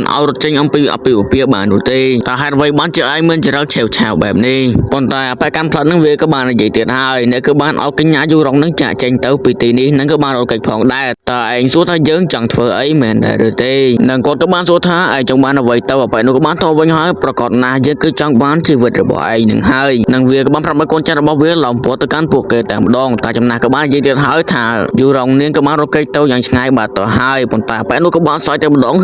Speaker 1: នឲ្យរត់ចេញអំពីអភិវិពាបាននោះទេតើហេតុអ្វីបានជាឯងមានចរិតឆេវឆាវបែបនេះប៉ុន្តែអបិកាន់ផ្លិតនឹងវាក៏បាននិយាយទៀតហើយអ្នកគឺបានឲ្យកញ្ញាយូរងនឹងចាក់ចេញទៅពីទីនេះនិងក៏បានរត់គេចផងដែរតើឯងសួរថាយើងចង់ធ្វើអីមែនដែរឬទេនិងគាត់ក៏បានសួរថាឯងចង់បានអ្វីទៅអបិនោះក៏បានតបវិញហើយប្រកាសណាស់យើងគឺចង់បានជីវិតរបស់ឯងនឹងហើយនិងវាក៏បានប្រាប់ឲ្យកូនចៅរបស់វាឡោមព័ទ្ធទៅកាន់ពួកគេតែម្ដងតែចំណាស់ក៏បាននិយាយទៀតហើយថាយូរងនាងក៏បានរត់គេចទៅយ៉ាងឆ្ងាយបាត់ទៅហើយប៉ុន្តែអបិនោះក៏បានសើចតែម្ដង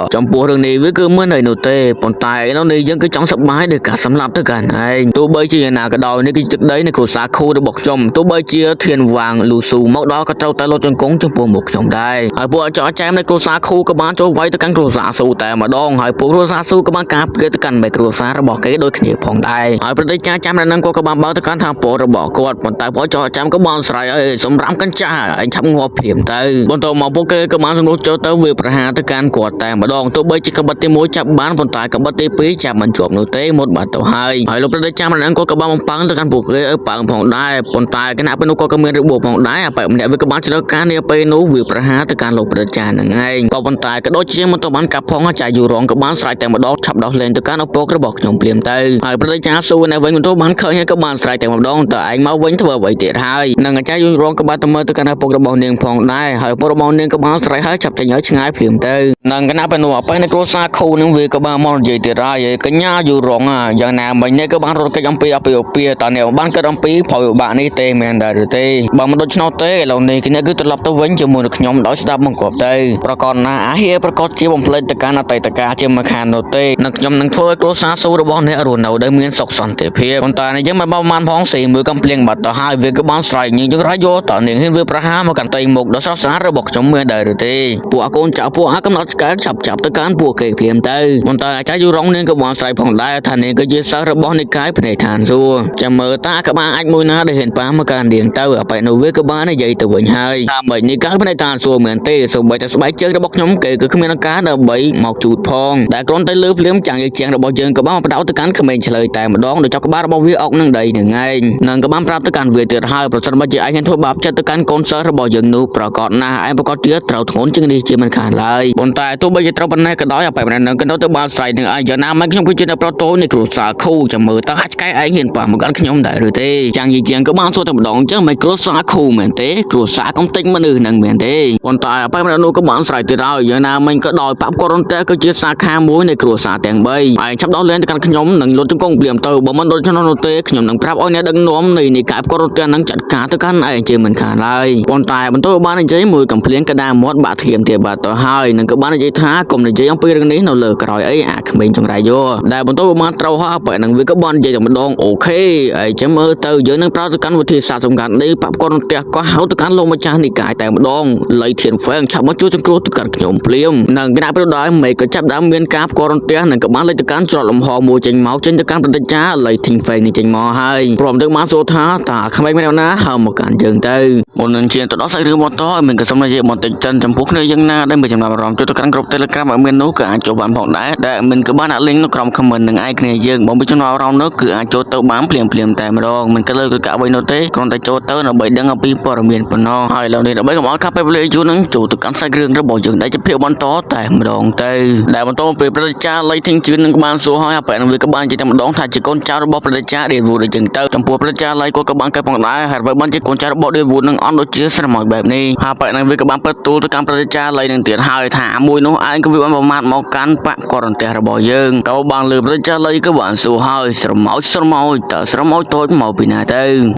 Speaker 1: ចំពោះរឿងនេះវាគឺមិនអីនោះទេប៉ុន្តែឥឡូវនេះយើងគឺចង់សប្បាយដោយការសម្លាប់ទៅកាន់ឯងទោះបីជាយ៉ាងណាក៏ដោយនេះគឺទឹកដីនៃគ្រួសារខូរបស់ខ្ញុំទោះបីជាធានវាងលូស៊ូមកដល់ក៏ត្រូវតែលត់ជង្គង់ចំពោះមុខខ្ញុំដែរហើយពួកអាចចែមនៃគ្រួសារខូក៏បានចូលវាយទៅកាន់គ្រួសារស៊ូតែម្ដងហើយពួកគ្រួសារស៊ូក៏បានការពារទៅកាន់មេគ្រួសាររបស់គេដូចគ្នាផងដែរហើយប្រតិចាចាំនៅនឹងគាត់ក៏បានបើកទៅកាន់ថាពលរបស់គាត់ប៉ុន្តែពួកចោចាំក៏បានស្រែកឲ្យសម្រាប់កញ្ចាស់ឲ្យឆាប់ងាប់ភ្លាមទៅបន្ទាប់មកពួកគេក៏បានសម្រុះចូលទៅវាប្រហារទៅកាន់គាត់តែម្ដងទោះបីជាកបិតទី1ចាប់បានប៉ុន្តែកបិតទី2ចាប់មិនជាប់នោះទេមុតបាត់ទៅហើយហើយលោកប្រតិចាំនឹងគាត់ក៏បានបំប៉ាំងទៅកាន់ពួកគេឲ្យប៉ាំងផងដែរប៉ុន្តែគណៈពេលនោះគាត់ក៏មានរបួសផងដែរអបែម្នាក់វាក៏បានឆ្លងការនាពេលនោះវាប្រហារទៅកាន់លោកប្រតិចានឹងឯងក៏ប៉ុន្តែក៏ដូចជាមិនទៅបានកាប់ផងអាចារ្យយូរងក៏បានស្រែកតែម្ដងឆាប់ដោះលែងទៅកាន់ឪពុករបស់ខ្ញុំភ្លាមទៅហើយប្រតិចាសួរនៅវិញមិនទៅបានឃើញហើយក៏បានស្រែកតែម្ដងតើឯងមកវិញធ្វើអ្វីទៀតហើយនិងអាចារ្យយូរងក៏បានទៅមើលទៅកាន់ឪពុករបស់នាងផងដែរហើយឪពុករបស់នាងក៏បានស្រែកហើយឆាប់ចេញឲ្យឆ្ងាយភ្លាមទៅនិងគណៈពេលនោះអបែនៅគ្រួសារខូនឹងវាក៏បានមកនិយាយទៀតហើយកញ្ញាយូរងយ៉ាងណាមិញនេះក៏បានរត់គេចអំពីអភិវិពាតើអ្នកបានគិតអំពីផលវិបាកនេះទេមែនដែរឬទេបើមិនដូច្នោះទេឥឡូវនេះគេគឺត្រឡប់ទៅវិញជាមួយនឹងខ្ញុំដោយស្ដាប់បង្គាប់ទៅប្រកបណាអាហៀប្រកបជាបំភ្លេចទៅកាន់អតីតកាលជាមិនខាននោះទេនិងខ្ញុំនឹងធ្វើឲ្យគ្រួសារស៊ូរបស់អ្នករស់នៅដោយមានសុខសន្តិភាពប៉ុន្តែនេះយើងមិនបានផងសេមើលកំភ្លៀងបាត់ទៅហើយវាក៏បានស្រែកញឹងចង្រៃយកតើនាងហ៊ានវាប្រហារមកកាន់ទីមុខដ៏ស្រស់ស្អាត របស់ខ្ញុំមានដែរឬទេពួកអាកូនចៅពួកអាកំណត់ឆ្កែឆាប់ចាប់ទៅកាន់ពួកគេភ្លាមទៅប៉ុន្តែអាចារ្យយូរ៉ុងនាងក៏បានស្រែកផងដែរថានាងគឺជាសិស្សរបស់និកាយភ្នែកឋានសួគ៌ចាំមើលតាក្បាលអាចមួយណាដែលហ៊ានប៉ះមកកាន់នាងទៅអបិនោះវាក៏បាននិយាយទៅវិញហើយថាមិននិកាយភ្នែកឋានសួគ៌មែនទេសូម្បីតែស្បែកជើងរបស់ខ្ញុំគេគឺគ្មានឱកាសដើម្បីមកជូតផងតែគ្រាន់តែលើភ្លាមចាំងជាងរបស់យើងក៏បានបដោតទៅកាន់ក្មេងឆ្លើយតែម្ដងដោយចောက်ក្បាលរបស់វាអុកនឹងដីនឹងឯងនឹងក៏បានប្រាប់ទៅកាន់វាទៀតហើយប្រសិនបើជាឯងហ៊ានធ្វើបាបចិត្តទៅកាន់កូនសិស្សរបស់យើងនោះប្រកាសណាស់ឯងប្រកាសទៀតត្រូវធ្ងន់ជាងនេះជាមិនខានឡើយប៉ុន្តែទោះបីជាត្រូវប៉ុណ្ណេះក៏ដោយអបិម្នាក់នឹងក៏នៅទៅបានស្រ័យនឹងឯងយ៉ាងណាមិនខ្ញុំគឺជាអ្នកប្រតូនៃគ្រួសារខូចាំមើលតើអាចឆ្កែឯងហ៊ានប៉ះមកកាន់ខ្ញុំដែរឬទេចាំងយីជាងក៏បានសួរតែម្ដងចឹងមិនគ្រួសារខូមែនទេគ្រួសារកំតិចមនុស្សនឹងមែនទេប៉ុន្តែអបិម្នាក់នោះក៏បានស្រ័យទៀតហើយយ៉ាងណាមិនក៏ដោយប៉ាប់ក៏រន្ទះគឺជាសាខាមួយនៃគ្រួសារទាំង3ឯងឆាប់ដោះលែងទៅកាន់ខ្ញុំនិងលុតជង្គង់ភ្លាមទៅបើមិនដូច្នោះនោះទេខ្ញុំនឹងប្រាប់ឲ្យអ្នកដឹកនាំនៃនិកាយករន្ទះនឹងចាត់ការទៅកាន់ឯងជាមិនខានឡើយប៉ុន្តែបន្ទាប់បាននិយាយមួយកំភ្លៀងកដាមាត់បាក់ធៀមទៀតបាត់ទៅហើយនឹងក៏បាននិយាយថាកុំនិយាយអំពីរឿងនេះនៅលើក្រោយអីអាក្មេងចង្រៃយោដែលបន្ទាប់បានត្រូវហើយបែនឹងវាក៏បាននិយាយតែម្ដងអូខេអីចាំមើលទៅយើងនឹងប្រើទៅកាន់វិធីសាស្ត្រសំខាន់នេះប៉ាប់ករន្ទះក៏ហៅទៅកាន់លោកម្ចាស់និកាយតែម្ដងលៃធានហ្វេងឆាប់មកជួយសង្គ្រោះទៅកាន់ខ្ញុំភ្លាមនឹងគណៈប្រដៅមេក៏ចាប់ដើមមានការផ្គររន្ទះនឹងក៏បានលេចទៅកាន់ច្រកលំហមួយចេញមកចេញទៅកាន់ប្រតិចាលៃធីងហ្វេងនេះចេញមកហើយព្រមទាំងបានសួរថាតើក្មេងម្នាក់ណាហៅមកកាន់យើងទៅមុននឹងឈានទៅដល់សាច់រឿងបន្តឲ្យមានកសុំនិយាយបន្តិចសិនចំពោះគ្នាយើងណាដែលមានចំណាប់អារម្មណ៍ចូលទៅកាន់ក្រុម Telegram ឲ្យមាននោះក៏អាចចូលបានផងដែរដែលមិនក៏បានដាក់ link នៅក្រោម comment នឹងឯគ្នាយើងបើមានចំណាប់អារម្មណ៍នោះគឺអាចចូលទៅបានភ្លាមភ្លាមតែម្ដងមិនក៏លើកកអ្វីនោះទេគ្រាន់តែចូលទៅដើម្បីដឹងអំពីព័ត៌មានប៉ុណ្ណោះហើយឥឡូវនេះដើម្បីកុំឲ្យខាត់ពេលវេលាយូរនឹងចូលទៅកាន់សាច់រឿងរបស់យើងដែលជាភាពបន្តតែម្ដងទៅដែលបន្តពីប្រតិចាលៃធីងជឿននឹងបានសួរហើយអបែនឹងវាក៏បាននិយាយតែម្ដងថាជាកូនចៅរបស់ប្រតិចាឌីវូដូចចឹងទៅចំពោះប្រតិចាលៃគាត់ក៏បានកែផងដែរហើយអ្វីបានជាកូនចៅរបស់ឌីវូនឹងអន់ដូចជាស្រមោចបែបនេះហើយបែនឹងវាក៏បានពិតទូលទៅកាន់ប្រតិចាលៃនឹងទៀតហើយថាមួយនោះឯងក៏វាបានប្រមាថមកកាន់បកករន្ទះរបស់យើងក៏បានលើប្រតិចាលៃក៏បានសួរហើយស្រមោចស្រមោចតើស្រមោចតូចមកពីណាទៅ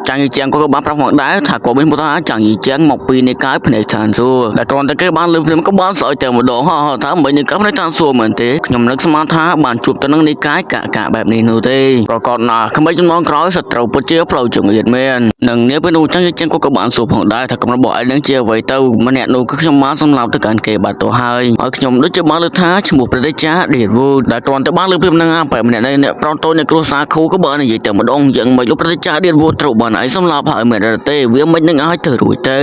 Speaker 1: ចាញ់យីជាងគាត់ក៏បានប្រាប់ផងដែរថាគាត់មានពុទ្ធថាចាញ់យីជាងមកពីនៃកាយភ្នែកឋានសួគ៌ដែលគ្រាន់តែគេបានលើភ្លាមក៏បានស្អុយតែម្ដងហោះថាមិននៃកាយភ្នែកឋានសួគ៌មែនទេខ្ញុំនឹកស្មានថាបានជួបទៅនឹងនៃកាយកកបែបនេះនោះទេប្រកបណាស់ក្មេងចំនួនក្រោយសត្រូវពិតជាផ្លូវចង្អៀតមែននឹងនាពេលនោះចាញ់យីជាងគាត់ក៏បានសួរផងដែរថាកំណត់របស់ឯងនឹងជាអ្វីទៅម្នាក់នោះគឺខ្ញុំបានសម្លាប់ទៅកាន់គេបាត់ទៅហើយហើយខ្ញុំដូចជាបានលើថាឈ្មោះព្រះតេជឌីវូដែលគ្រាន់តែបានលើភ្លាមនឹងបែបម្នាក់នេះអ្នកប្រងតូចនៃគ្រួសារខូក៏បាននិយាយតែម្ដងយ៉ាងម៉េចលោកព្រះតេជឌីវូត្រូវបានឯងសម្លាប់ហើយមែនទេវាមិននឹងឲ្យទៅរួចទៅ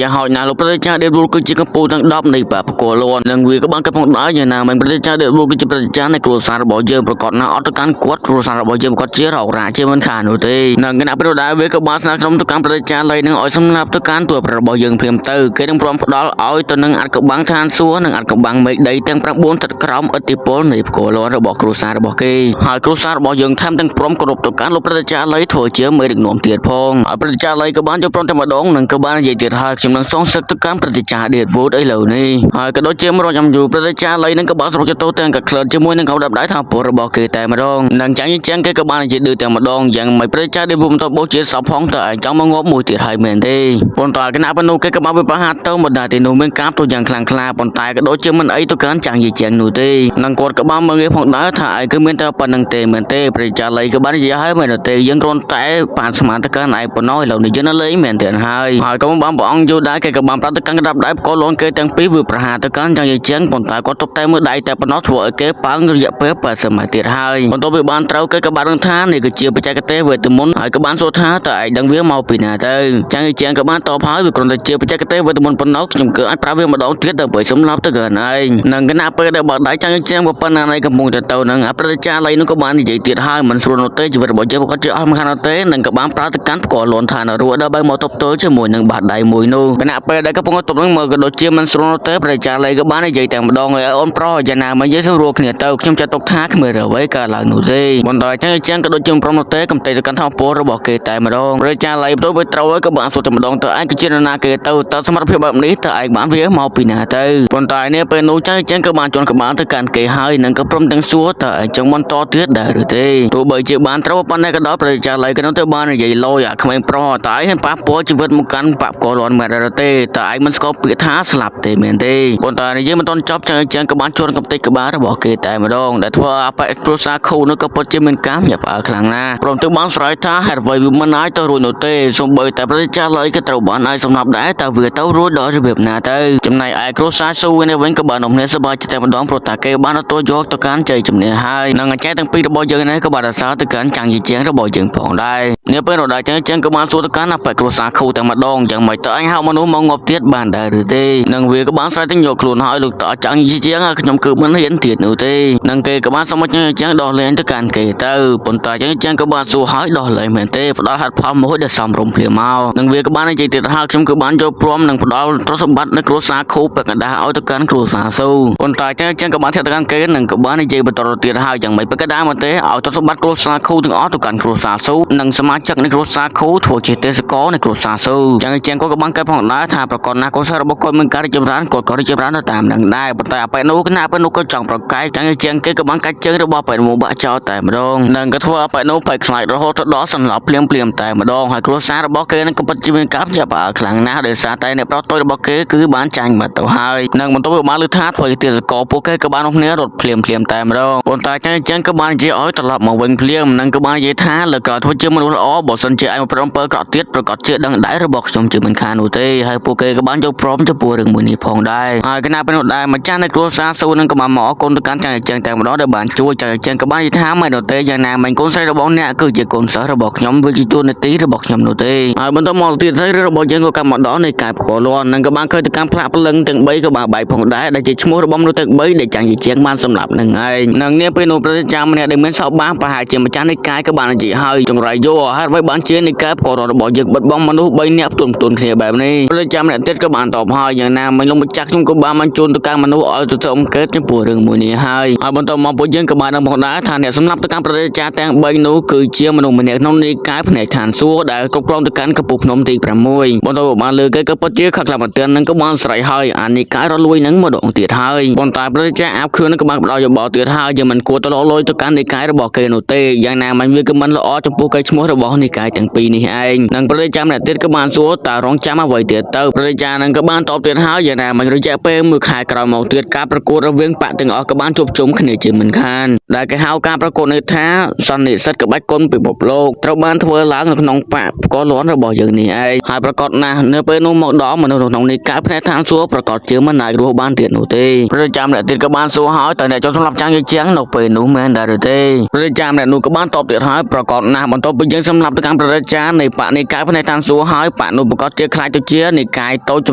Speaker 1: យ៉ាងហោចណាស់លោកព្រះតេជឌីវូគឺជាកម្ពូលទាំង10នៃបពកលននិងវាក៏បានកាត់ផងដែរយ៉ាងណាមិនព្រះតេជឌីវូគឺជាព្រះតេជនៃគ្រួសាររបស់យើងប្រកាសណាស់អត់ទៅកាន់គាត់គ្រួសាររបស់យើងប្រកាសជារោរាជាមិនខាននោះទេនិងគណៈព្រះដែរវាក៏បានស្នើក្រុមទៅកាន់ព្រះតេជលៃនឹងឲ្យសម្លាប់ទៅកាន់តួរបស់យើងភ្លាមទៅគេនឹងព្រមផ្ដល់ឲ្យទៅនឹងអាចកបាំងឋានសួគ៌និងអាចកបាំងមេឃដីទាំង9ស្ថិតក្រោមឥទ្ធិពលនៃផ្គរលនរបស់គ្រួសាររបស់គេហើយគ្រួសាររបស់យើងថែមទាំងព្រមគោរពទៅកាន់លោកព្រះតេជលៃធ្វើជាមេដឹកនាំទៀតផងហើយព្រះតេជលៃក៏បានយកព្រមតែម្ដងនិងក៏បាននិយាយទៀតហើយខ្ញុំនឹងសងសឹកទៅកាន់ព្រះតេជឌៀតវូតឥឡូវនេះហើយក៏ដូចជាមករកចាំយូរព្រះតេជលៃនឹងក៏បានសរុបទៅទាំងកក្លិនជាមួយនឹងកោដាប់ដៃថាពលរបស់គេតែម្ដងនិងចាំងជាងគេក៏បាននិយាយឌឺតែម្ដងយ៉ាងមិនព្រះតេជឌៀតវូតមិនទៅបោះជាសពផងតើឯងចង់មកងាប់មួយទៀតហើយមែនទេប៉ុន្តែគណៈបនុគេក៏បានវិបហាទៅមកដល់ទីនោះមានការទៅយ៉ាងខ្លាំងក្លាប៉ុន្តែក៏ដូចជាមិនអីទៅកាន់ចាំងយីជាងនោះទេនិងគាត់ក៏បានមើលងាយផងដែរថាឯងគឺមានតែប៉ុណ្្នឹងទេមែនទេព្រះចាលៃក៏បាននិយាយហើយមែនទេយើងគ្រាន់តែបានស្មានទៅកាន់ឯងប៉ុណ្ណោះឥឡូវនេះយើងនៅលេងមែនទេហើយហើយក៏មិនបានព្រះអង្គយល់ដែរគេក៏បានប្រាប់ទៅកាន់ក្តាប់ដៃក៏លន់គេទាំងពីរវាប្រហារទៅកាន់ចាំងយីជាងប៉ុន្តែគាត់ទប់តែមើលដៃតែប៉ុណ្ណោះធ្វើឲ្យគេប៉ើងរយៈពេល80ម៉ែត្រទៀតហើយបន្ទាប់ពីបានត្រូវគេក៏បានដឹងថានេះគឺជាបច្ចេកទេសវេទមន្តហើយក៏បានសួរថាតើឯងដឹងវាមកពីណាទៅចាំងយីជាងក៏បានតបហើយវាគ្រាន់តែជាបច្ចេកទេសវេទមន្តប៉ុណ្ណោះខ្ញុំគឺអាចប្រើវាម្ដងទៀតដើម្បីសម្លាប់ទៅកាន់ឯងនឹងគណៈពេលដែលបើដៃចាំងយីជាងប៉ុណ្ណាណៃកំពុងតែទៅនឹងអប្រតិចាលៃនោះក៏បាននិយាយទៀតហើយមិនស្រួលនោះទេជីវិតរបស់យើងក៏ជាអស់មិនខាននោះទេនឹងក៏បានប្រើទៅកាន់ផ្គរលនឋានរស់ដើម្បីមកទប់ទល់ជាមួយនឹងបាតដៃមួយនោះគណៈពេលដែលកំពុងទប់នឹងមើលក៏ដូចជាមិនស្រួលនោះទេប្រជាចាលៃក៏បាននិយាយតែម្ដងឲ្យអូនប្រុសយ៉ាងណាមកនិយាយស្រួលគ្នាទៅខ្ញុំចាត់ទុកថាគ្មានអ្វីកើតឡើងនោះទេបន្តចឹងចឹងក៏ដូចជាព្រមនោះទេកំទេទៅកាន់ថោពលរបស់គេតែម្ដងប្រជាចាលៃទៅទៅត្រូវហើយក៏បានសួរតែម្ដងទៅឯងគឺជានរណាគេទៅតើសមត្ថភាពបែបនេះតើឯងបានវាមកពីណាទៅប៉ុន្តែនេះពេលនោះចឹងចឹងក៏បានជន់ក្បាលទៅកាន់គេហើយនឹងក៏ព្រមទាំងសួរតើឯងចង់បន្តទៀតដែរឬទេទោះបីជាបានត្រូវប៉ុណ្ណេះក៏ដោយប្រជាចាលៃក៏នៅតែបាននិយាយលយអាក្មេងប្រុសតើឯងហ៊ានប៉ះពាល់ជីវិតមកកាន់បាក់កលន់មែន ដែរទេតើឯងមិនស្គាល់ពាក្យថាស្លាប់ទេមែនទេប៉ុន្តែនិយាយមិនទាន់ចប់ចឹងចឹងក៏បានជួនកំទេចក្បាលរបស់គេតែម្ដងដែលធ្វើឲ្យអបិគ្រួសារខូនោះក៏ពិតជាមានការញាប់ផ្អើលខ្លាំងណាស់ព្រមទាំងបានស្រែកថាហេតុអ្វីវាមិនអាចទៅរួចនោះទេសូម្បីតែប្រទេសចាស់ឡើយក៏ត្រូវបានឲ្យសម្លាប់ដែរតើវាទៅរួចដល់របៀបណាទៅចំណែកឯគ្រួសារស៊ូនេះវិញក៏បាននាំគ្នាសប្បាយចិត្តតែម្ដងព្រោះតែគេបានទទួលយកទៅកាន់ជ័យជំនះហើយនិងអាចារ្យទាំងពីររបស់យើងនេះក៏បានរក្សាទៅកាន់ចាំងយីជាងរបស់យើងផងដែរនាពេលរដល់ចឹងចឹងក៏បានសួរទៅកាន់អបិគ្រួសារខូតែម្ដងយ៉ាងម៉េចទៅអញហៅមនុស្សមកងាប់ទៀតបានដែរឬទេនិងវាក៏បានស្រែកទៅយកខ្លួនហើយលោកតចាំងយីជាងខ្ញុំគឺមិនហ៊ានទៀតនោះទេនិងគេក៏បានសុំឲ្យចឹងដោះលែងទៅកាន់គេទៅប៉ុន្តែចឹងចឹងក៏បានសួរឲ្យដោះលែងមែនទេផ្ដល់ហេតុផលមួយដែលសមរម្យភ្លាមមកនិងវាក៏បាននិយាយទៀតហើយខ្ញុំគឺបានយកព្រមនឹងផ្ដល់ទ្រព្យសម្បត្តិនៅគ្រួសារខូពាក់កណ្ដាលឲ្យទៅកាន់គ្រួសារស៊ូប៉ុន្តែចឹងចឹងក៏បានធាក់ទៅកាន់គេនិងក៏បាននិយាយបន្តទៅទៀតហើយយ៉ាងម៉េចពាក់កណ្ដាលមកទេឲ្យទ្រព្យសម្បត្តិគ្រួសារខូទាំងអស់ទៅកាន់គ្រួសារស៊ូនិងសមាជិកនៃគ្រួសារខូធ្វើជាទេសកលនៃគ្រួសារស៊ូចឹងចឹងគាត់ក៏បានកើតផងដែរថាប្រកបណាស់គ្រួសាររបស់គាត់មានការរីកចម្រើនគាត់ក៏រីកចម្រើនទៅតាមនឹងដែរប៉ុន្តែអបិនោះគណៈអបិនោះក៏ចង់ប្រកែកចឹងចឹងគេក៏បានកាច់ជើងរបស់អបិនោះបាក់ចោលតែម្ដងនិងក៏ធ្វើអបិនោះភ័យខ្លាចរហូតទៅដល់សន្លប់ភ្លាមភ្លាមតែម្ដងហើយគ្រួសាររបស់គេនឹងក៏ពិតជាមានការភ្ញាក់ផ្អើលខ្លាំងណាស់ដោយសារតែអ្នកប្រុសតូចរបស់គេគឺបានចាញ់មកទៅហើយនិងបន្ទាប់ពីបានលើថាធ្វើជាទេសកលពួកគេក៏បាននាំគ្នារត់ភ្លាមភ្លាមតែម្ដងប៉ុន្តែចឹងចឹងក៏បាននិយាយឲ្យត្រឡប់មកវិញភ្លាមនិងក៏បាននិយាយថាលើក្រោយធ្វើជាមនុស្សល្អបើសិនជាឯងមកប្រំពើក្រក់ទៀតប្រកាសជាដឹងដៃរបស់ខ្ញុំជាមិនខាននោះទេហើយពួកគេក៏បានយកព្រមចំពោះរឿងមួយនេះផងដែរហើយគណៈពេលនោះដែរម្ចាស់នៃគ្រួសារស៊ូនឹងក៏បានមកអរគុណទៅកាន់ចាងចឹងតែម្ដងដែលបានជួយចាងចឹងក៏បាននិយាយថាមិននោះទេយ៉ាងណាមិញកូនស្រីរបស់អ្នកគឺជាកូនសិស្សរបស់ខ្ញុំវាជាតួនាទីរបស់ខ្ញុំនោះទេហើយបន្តមកទៀតហើយរឿងរបស់យើងក៏កាប់មកដល់នៃកាយផ្គរលាន់និងក៏បានឃើញទៅកាន់ផ្លាកព្រលឹងទាំង3ក៏បានបែកផងដែរដែលជាឈ្មោះរបស់មនុស្សទាំង3ដែលចាងជាងបានសម្លាប់នឹងឯងនិងនាពេលនោះប្រទេសចាំម្នាក់ដែលមានសោកបាសប្រហែលជាម្ចាស់នៃកាយក៏បាននិយាយហើយចង្រៃយោហេតុអ្វីបានជានៃកាយផ្គរលាន់របស់យើងបិទបង់មនុស្ស3នាក់ផ្ទុនផ្ទុនគ្នាបែបនេះប្រទេសចាំម្នាក់ទៀតក៏បានតបហើយយ៉ាងណាមិញលោកម្ចាស់ខ្ញុំក៏បានបញ្ជូនទៅកាន់មនុស្សឲ្យទៅធ្វើអង្កេតចំពោះរឿងមួយនេះហើយហើយបន្តមកពួកយើងក៏បានដឹងផងដែរថាអ្នកសម្លាប់ទៅកាន់ប្រទេសចាទាំង3នោះគឺជាមនុស្សម្នាក់ក្នុងនៃកាយភ្នែកឋានសួគ៌ដែលគ្រប់គ្រងទៅកាន់កំពូលភ្នំទី6បន្តមកបានលើគេក៏ពិតជាខឹកខ្លាំងមែនទែននឹងក៏បានស្រែកហើយអានេះកាយរលួយនឹងម្ដងទៀតហើយប៉ុន្តែប្រទេសចាអាបខឿននឹងក៏បានផ្ដល់យោបល់ទៀតហើយយើងមិនគួរទៅលលុយទៅកាន់និកាយរបស់គេនោះទេយ៉ាងណាមិញវាក៏មិនល្អចំពោះកេរ្តិ៍ឈ្មោះរបស់និកាយទាំងពីរនេះឯងនិងប្រទេសចាំអ្នកទៀតក៏បានសួរតើរងចាំអ្វីទៀតទៅប្រទេសចានឹងក៏បានតបទៀតហើយយ៉ាងណាមិញរយៈពេលមួយខែក្រោយមកទៀតការប្រកួតរវាងបកទាំងអស់ក៏បានជួបជុំគ្នាជាមិនខានដែលគេហៅការប្រកួតនេះថាសន្និសិទក្បាច់គុណពិភពលោកត្រូវបានធ្វើឡើងនៅក្នុងបកផ្គរលាន់របស់យើងនេះឯងហើយប្រកាសណាស់នៅពេលនោះមកដល់មនុស្សនៅក្នុងនេះកាយភ្នែកឋានសួគ៌ប្រកាសជាមិនអាចរស់បានទៀតនោះទេប្រចាំអ្នកទៀតក៏បានសួរហើយតើអ្នកចូលសម្លាប់ចាំងយជាងនៅពេលនោះមែនដែរឬទេប្រចាំអ្នកនោះក៏បានតបទៀតហើយប្រកាសណាស់បន្ទាប់ពីយើងសម្លាប់ទៅកាន់ប្រចាំនៃបកនៃកាយភ្នែកឋានសួគ៌ហើយបកនោះប្រកាសជាខ្លាចទៅជានៃកាយតូចច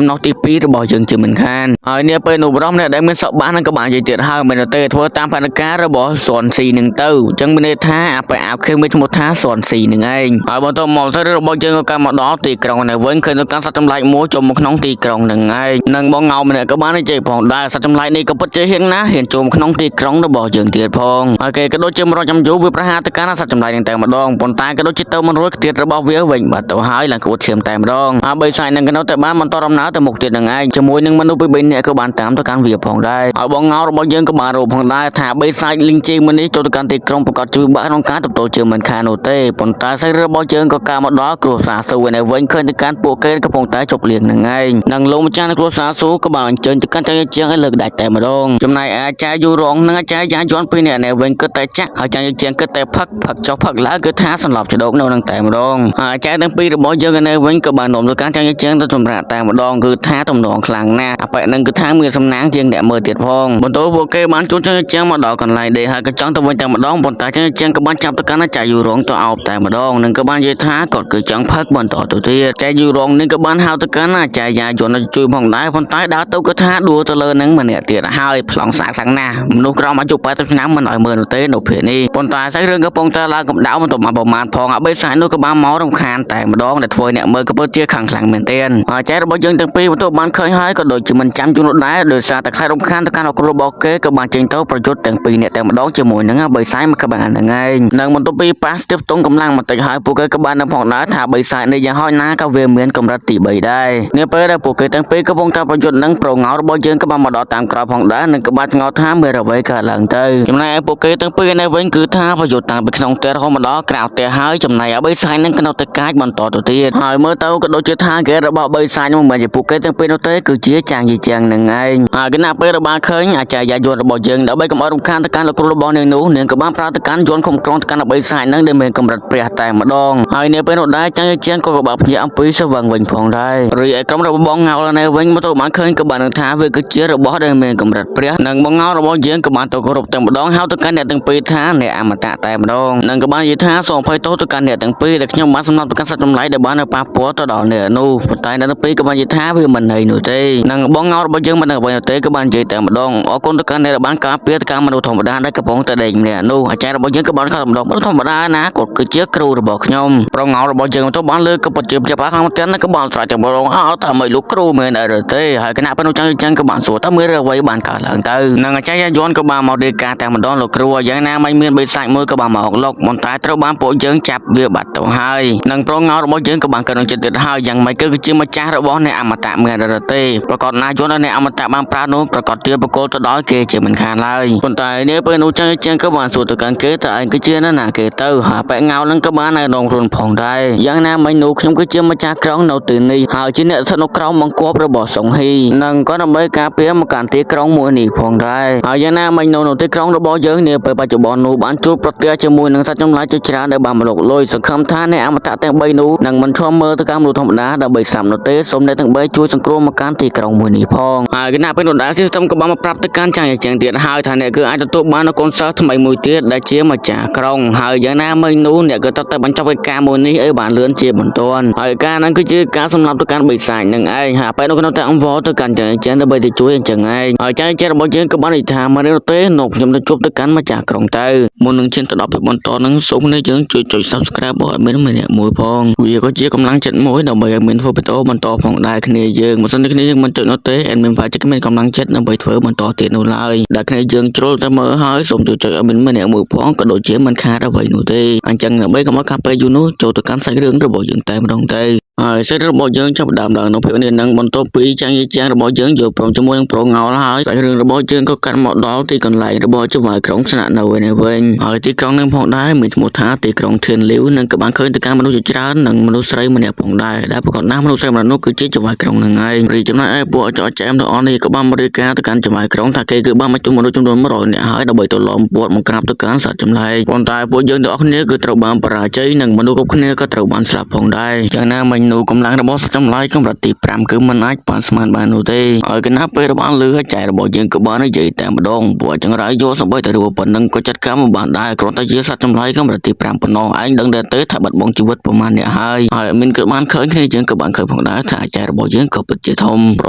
Speaker 1: ំណុះទី2របស់យើងជាមិនខានហើយនាពេលនោះបរោះអ្នកដែលមានសក់បាសនឹងក៏បាននិយាយទៀតហើយមែនទេធ្វើតាមផែនការរបស់សួនស៊ីនឹងទៅអញ្ចឹងមានន័យថាអាបែអាវខេមានឈ្មោះថាសួនស៊ីនឹងឯងហើយបន្តមកទៅរបស់យើងក៏កាន់មកដល់ទីក្រុងនេះវិញឃើញទៅកាន់សត្វចម្លែកមួយចូលមកក្នុងទីក្រុងនឹងឯងនិងបងងោម្នាក់ក៏បាននិយាយផងដែរសត្វចម្លែកនេះក៏ពិតជាហ៊ានណាស់ហ៊ានចូលមកក្នុងទីក្រុងរបស់យើងទៀតផងហើយគេក៏ដូចជាមករកចាំយូរវាប្រហារទៅកាន់សត្វចម្លែកនឹងតែម្ដងប៉ុន្តែក៏ដូចជាទៅមិនរួចខ្ទាតរបស់វាវិញបាត់ទៅហើយឡើងក្អួតឈាមតែម្ដងហើយបីសាយនឹងក៏នៅតែបានបន្តដំណើរទៅមុខទៀតនឹងឯងជាមួយនឹងមនុស្សពី3នាក់ក៏បានតាមទៅកាន់វាផងដែរហើយបងងោរបស់យើងក៏បានរកផងដែរថាបីសាយលីងជេមួយនេះចូលទៅកាន់ទីក្រុងប្រកាសជួយបាក់ក្នុងការទទួលជើងមិនខាននោះទេប៉ុន្តែសាច់របស់យើងក៏ការមកដល់គ្រួសារស៊ូឯវិញឃើញទៅកាន់ពួកគេកំពុងតែជប់លៀងនឹងឯងនិងលោកម្ចាស់នៃគ្រួសារស៊ូក៏បានអញ្ជើញទៅកាន់ចាជាងឲ្យលើកដាច់តែម្ដងចំណែកអាចារ្យយូរងនិងអាចារ្យយ៉ាយន់ពីរនាក់នេះវិញគិតតែចាក់ហើយចាជាងគិតតែផឹកផឹកចុះផឹកឡើងគឺថាសន្លប់ចដោកនៅនឹងតែម្ដងហើយអាចារ្យទាំងពីររបស់យើងឯនេះវិញក៏បាននាំទៅកាន់ចាជាងទៅសម្រាប់តែម្ដងគឺថាទំនងខ្លាំងណាស់អបិនឹងគឺថាមានសំណាងជាងអ្នកមើលទៀតផងបន្ទាប់ពួកគេបានជួនចាជាងមកដល់កន្លែងដេកហើយក៏ចង់ទៅវិញតែម្ដងប៉ុន្តែចាជាងក៏បានចាប់ទៅកាន់អាចារ្យយូរងទៅអោបតែម្ដងនិងក៏បាននិយាយថាគាត់គឺចង់ផឹកបន្តទៅទៀតចាយូរងនេះក៏បានហៅទៅកាន់អាចារ្យយ៉ាយន់ឲ្យជួយផងដែរប៉ុន្តែដើរទៅគឺថាដួលទៅលើនឹងម្នាក់ទៀតហើយប្លង់ស្អាតខ្លាំងណាស់មនុស្សក្រោមអាយុ80ឆ្នាំមិនឲ្យមើលនោះទេនៅពេលនេះប៉ុន្តែសាច់រឿងកំពុងតែឡើងកម្ដៅមិនទៅមកប្រមាណផងអាបេសាយនោះក៏បានមករំខានតែម្ដងដែលធ្វើអ្នកមើលក៏ពិតជាខឹងខ្លាំងមែនទែនអាចារ្យរបស់យើងទាំងពីរបន្ទាប់បានឃើញហើយក៏ដូចជាមិនចាំយូរនោះដែរដោយសារតែខ្លាចរំខានទៅកាន់អគ្រូរបស់គេក៏បានចេញទៅប្រយុទ្ធទាំងពីរនាក់តែម្ដងជាមួយនឹងអាបេសាយមកក្បាលហ្នឹងឯងនិងបន្ទាប់ពីប៉ះស្ទាបទង់កម្លាំងបន្តិចហើយពួកគេក៏បានដឹងផងដែរថាបិសាចនេះយ៉ាងហោចណាស់ក៏វាមានកម្រិតទី3ដែរនាពេលដែលពួកគេទាំងពីរកំពុងតែប្រយុទ្ធនឹងប្រងោរបស់យើងក៏បានមកដល់តាមក្រោយផងដែរនិងក៏បានឆ្ងល់ថាមានអ្វីកើតឡើងទៅចំណែកឯពួកគេទាំងពីរនេះវិញគឺថាប្រយុទ្ធតាំងពីក្នុងផ្ទះរហូតមកដល់ក្រៅផ្ទះហើយចំណែកឯបិសាចនឹងក៏នៅតែកាចបន្តទៅទៀតហើយមើលទៅក៏ដូចជាថាគេ របស់បីសាច់នោះមិនមែនជាពួកគេទាំងពីរនោះទេគឺជាចាងយីជាងនឹងឯងហើយគណៈពេលដែលបានឃើញអាចារ្យយាយន្តរបស់យើងដើម្បីកុំឲ្យរំខានទៅកាន់លោកគ្រូរបស់នាងនោះនាងក៏បានប្រើទៅកាន់យន្តខំក្រុងទៅកាន់បីសាច់នឹងដែលមានកម្រិតព្រះតែម្ដងហើយនៅពេលនោះដែរចាងយីជាងក៏ក្បាក់ភ្ញាក់អំពីសវឹងវិញផងដែររីឯក្រុមរបស់បងងោលនៅវិញមកទៅបានឃើញក៏បាននឹងថាវាគឺជារបស់ដែលមានកម្រិតព្រះនិងបងងោលរបស់យើងក៏បានទៅគោរពតែម្ដងហៅទៅកាន់អ្នកទាំងពីរថាអ្នកអមតៈតែម្ដងនិងក៏បាននិយាយថាសូមអភ័យទោសទៅកាន់អ្នកទាំងពីរដែលខ្ញុំបានសំណប់ទៅកាន់សត្វចម្លែកដែលបាននៅប៉ះពាល់ទៅដល់អ្នកនោះប៉ុន្តែអ្នកទាំងពីរក៏បាននិយាយថាវាមិនន័យនោះទេនិងបងងោលរបស់យើងមិនដឹងអ្វីនោះទេក៏បាននិយាយតែម្ដងអរគុណទៅកាន់អ្នកដែលបានការពារទៅកាន់មនុស្សធម្មតាដែលកំពុងតែដេកម្នាក់នោះអាចារ្យរបស់យើងក៏បានខំម្ដងមនុស្សធម្មតាណាគាត់គឺជាគ្រូរបស់ខ្ញុំប្រងោលរបស់យើងទៅបានលើក៏ពិតជាព្យាបាលក្នុងផ្ទះក៏បានស្រែកតែម្ដងអើតើមិនលោកគ្រូមែនអីទេហើយគណៈបនុចង់ចឹងក៏បានសួរតើមានរឿងអ្វីបានកើតឡើងទៅនិងអាចារ្យយន្តក៏បានមករៀបការតែម្ដងលោកគ្រូយ៉ាងណាមិនមានបិសាចមួយក៏បានមកលុកប៉ុន្តែត្រូវបានពួកយើងចាប់វាបាត់ទៅហើយនិងប្រងោរបស់យើងក៏បានកើតក្នុងចិត្តទៀតហើយយ៉ាងម៉េចគឺជាម្ចាស់របស់អ្នកអមតៈមានអីទេប្រកាសណាយន្តអ្នកអមតៈបានប្រើនោះប្រកាសជាបកគលទៅដល់គេជាមិនខានឡើយប៉ុន្តែនេះពេលនោះចឹងជាងក៏បានសួរទៅកាន់គេតើឯងគឺជានរណាគេទៅហើយបែកងោនឹងក៏បានណែនាំខ្លួនផងដែរយ៉ាងណាមិញនោះខ្ញុំគឺជាម្ចាស់ក្រុងនៅទីនេះហើយជាអ្នកស្ថិតនៅក្រោមបង្គាប់របស់សុងហ៊ីនិងក៏ដើម្បីការពារមកកាន់ទីក្រុងមួយនេះផងដែរហើយយ៉ាងណាមិញនៅទីក្រុងរបស់យើងនាពេលបច្ចុប្បន្ននោះបានជួបប្រទះជាមួយនឹងសត្វចម្លែកជាច្រើនដែលបានមកលុកលុយសង្ឃឹមថាអ្នកអមតៈទាំង3នោះនឹងមិនឈំមើលទៅកាន់មនុស្សធម្មតាដើម្បីស្លាប់នោះទេសូមអ្នកទាំង3ជួយសង្គ្រោះមកកាន់ទីក្រុងមួយនេះផងហើយគណៈពេលនោះដែរ system ក៏បានមកប្រាប់ទៅកាន់ចាងយ៉ាងទៀតហើយថាអ្នកគឺអាចទទួលបាននូវកូនសិស្សថ្មីមួយទៀតដែលជាម្ចាស់ក្រុងហើយយ៉ាងណាមិញនោះអ្នកក៏ត្រូវតែបញ្ចប់កិច្ចការមួយនេះឲ្យបានលឿនជាបន្ទាន់ហើយការហ្នឹងគឺជាការសម្លាប់ទៅកាន់បិសាចនឹងឯងហើយពេលនោះក៏នៅតែអង្វរទៅកាន់ចាងយ៉ាងដើម្បីទៅជួយអញ្ចឹងឯងហើយចាងយ៉ាងរបស់យើងក៏បាននិយាយថាមកនេះទេនោះខ្ញុំទៅជួបទៅកាន់ម្ចាស់ក្រុងទៅមុននឹងឈានទៅដល់ពេលបន្តនឹងសូមនេះយើងជួយចុច Subscribe របស់ឲ្យមានម្នាក់មួយផងវាក៏ជាកម្លាំងចិត្តមួយដើម្បីឲ្យមានធ្វើវីដេអូបន្តផងដែរគ្នាយើងបើសិនជាគ្នាយើងមិនចុចនោះទេ admin ប្រហែលជាគ្មានកម្លាំងចិត្តដើម្បីធ្វើបន្តទៀតនោះឡើយដែលគ្នាយើងជ្រុលតែមើលហើយសូមជួយចុចឲ្យមានម្នាក់មួយផងក៏ដូចជាមិនខាតអ្វីនោះទេអញ្ចឹងដើម្បីកុំឲ្យខាតពេលយូរនោះចូលទៅកាន់សាច់រឿងរបស់យើងតែម្ដងទៅហើយសាច់រឿងរបស់យើងចាប់ផ្ដើមឡើងនៅពេលនេះនឹងបន្ទាប់ពីចាងយាចាងរបស់យើងយកព្រមជាមួយនឹងប្រងោលហើយសាច់រឿងរបស់យើងក៏កាត់មកដល់ទីកន្លែងរបស់ចៅហ្វាយក្រុងស្នាក់នៅឯនេះវិញហើយទីក្រុងនឹងផងដែរមានឈ្មោះថាទីក្រុងធានលីវនិងក៏បានឃើញទៅកាន់មនុស្សជាច្រើននិងមនុស្សស្រីម្នាក់ផងដែរដែលប្រកបណាស់មនុស្សស្រីម្នាក់នោះគឺជាចៅហ្វាយក្រុងនឹងឯងរីចំណែកឯពួកចោចែមទាំងអស់នេះក៏បានមករាយការណ៍ទៅកាន់ចៅហ្វាយក្រុងថាគេគឺបានមកជុំមនុស្សចំនួន100នាក់ហើយដើម្បីទៅឡោមព័ទ្ធបង្ក្រាបទៅកាន់សត្វចម្លែកប៉ុន្តែពួកយើងទាំងអស់គ្នាគឺត្រូវបានបរាជ័យនិងមនុស្សគ្រប់គ្នាក៏ត្រូវបានស្លាប់ផងដែរយ៉ាងណាមិញនោះកម្លាំងរបស់សត្វចម្លែកកម្រិតទី5គឺមិនអាចប៉ាន់ស្មានបាននោះទេហើយគណៈពេលរបស់លឺចែរបស់យើងក៏បាននិយាយតែម្ដងពួកចង្រៃយកសម្បីតែរួប៉ុណ្ណឹងក៏ចាត់ការមិនបានដែរគ្រាន់តែជាសត្វចម្លែកកម្រិតទី5ប៉ុណ្ណោះឯងដឹងដែរទេថាបាត់បង់ជីវិតប្រមាណអ្នកហើយហើយមានក៏បានឃើញគ្នាយើងក៏បានឃើញផងដែរថាចែរបស់យើងក៏ពិតជាធំប្រ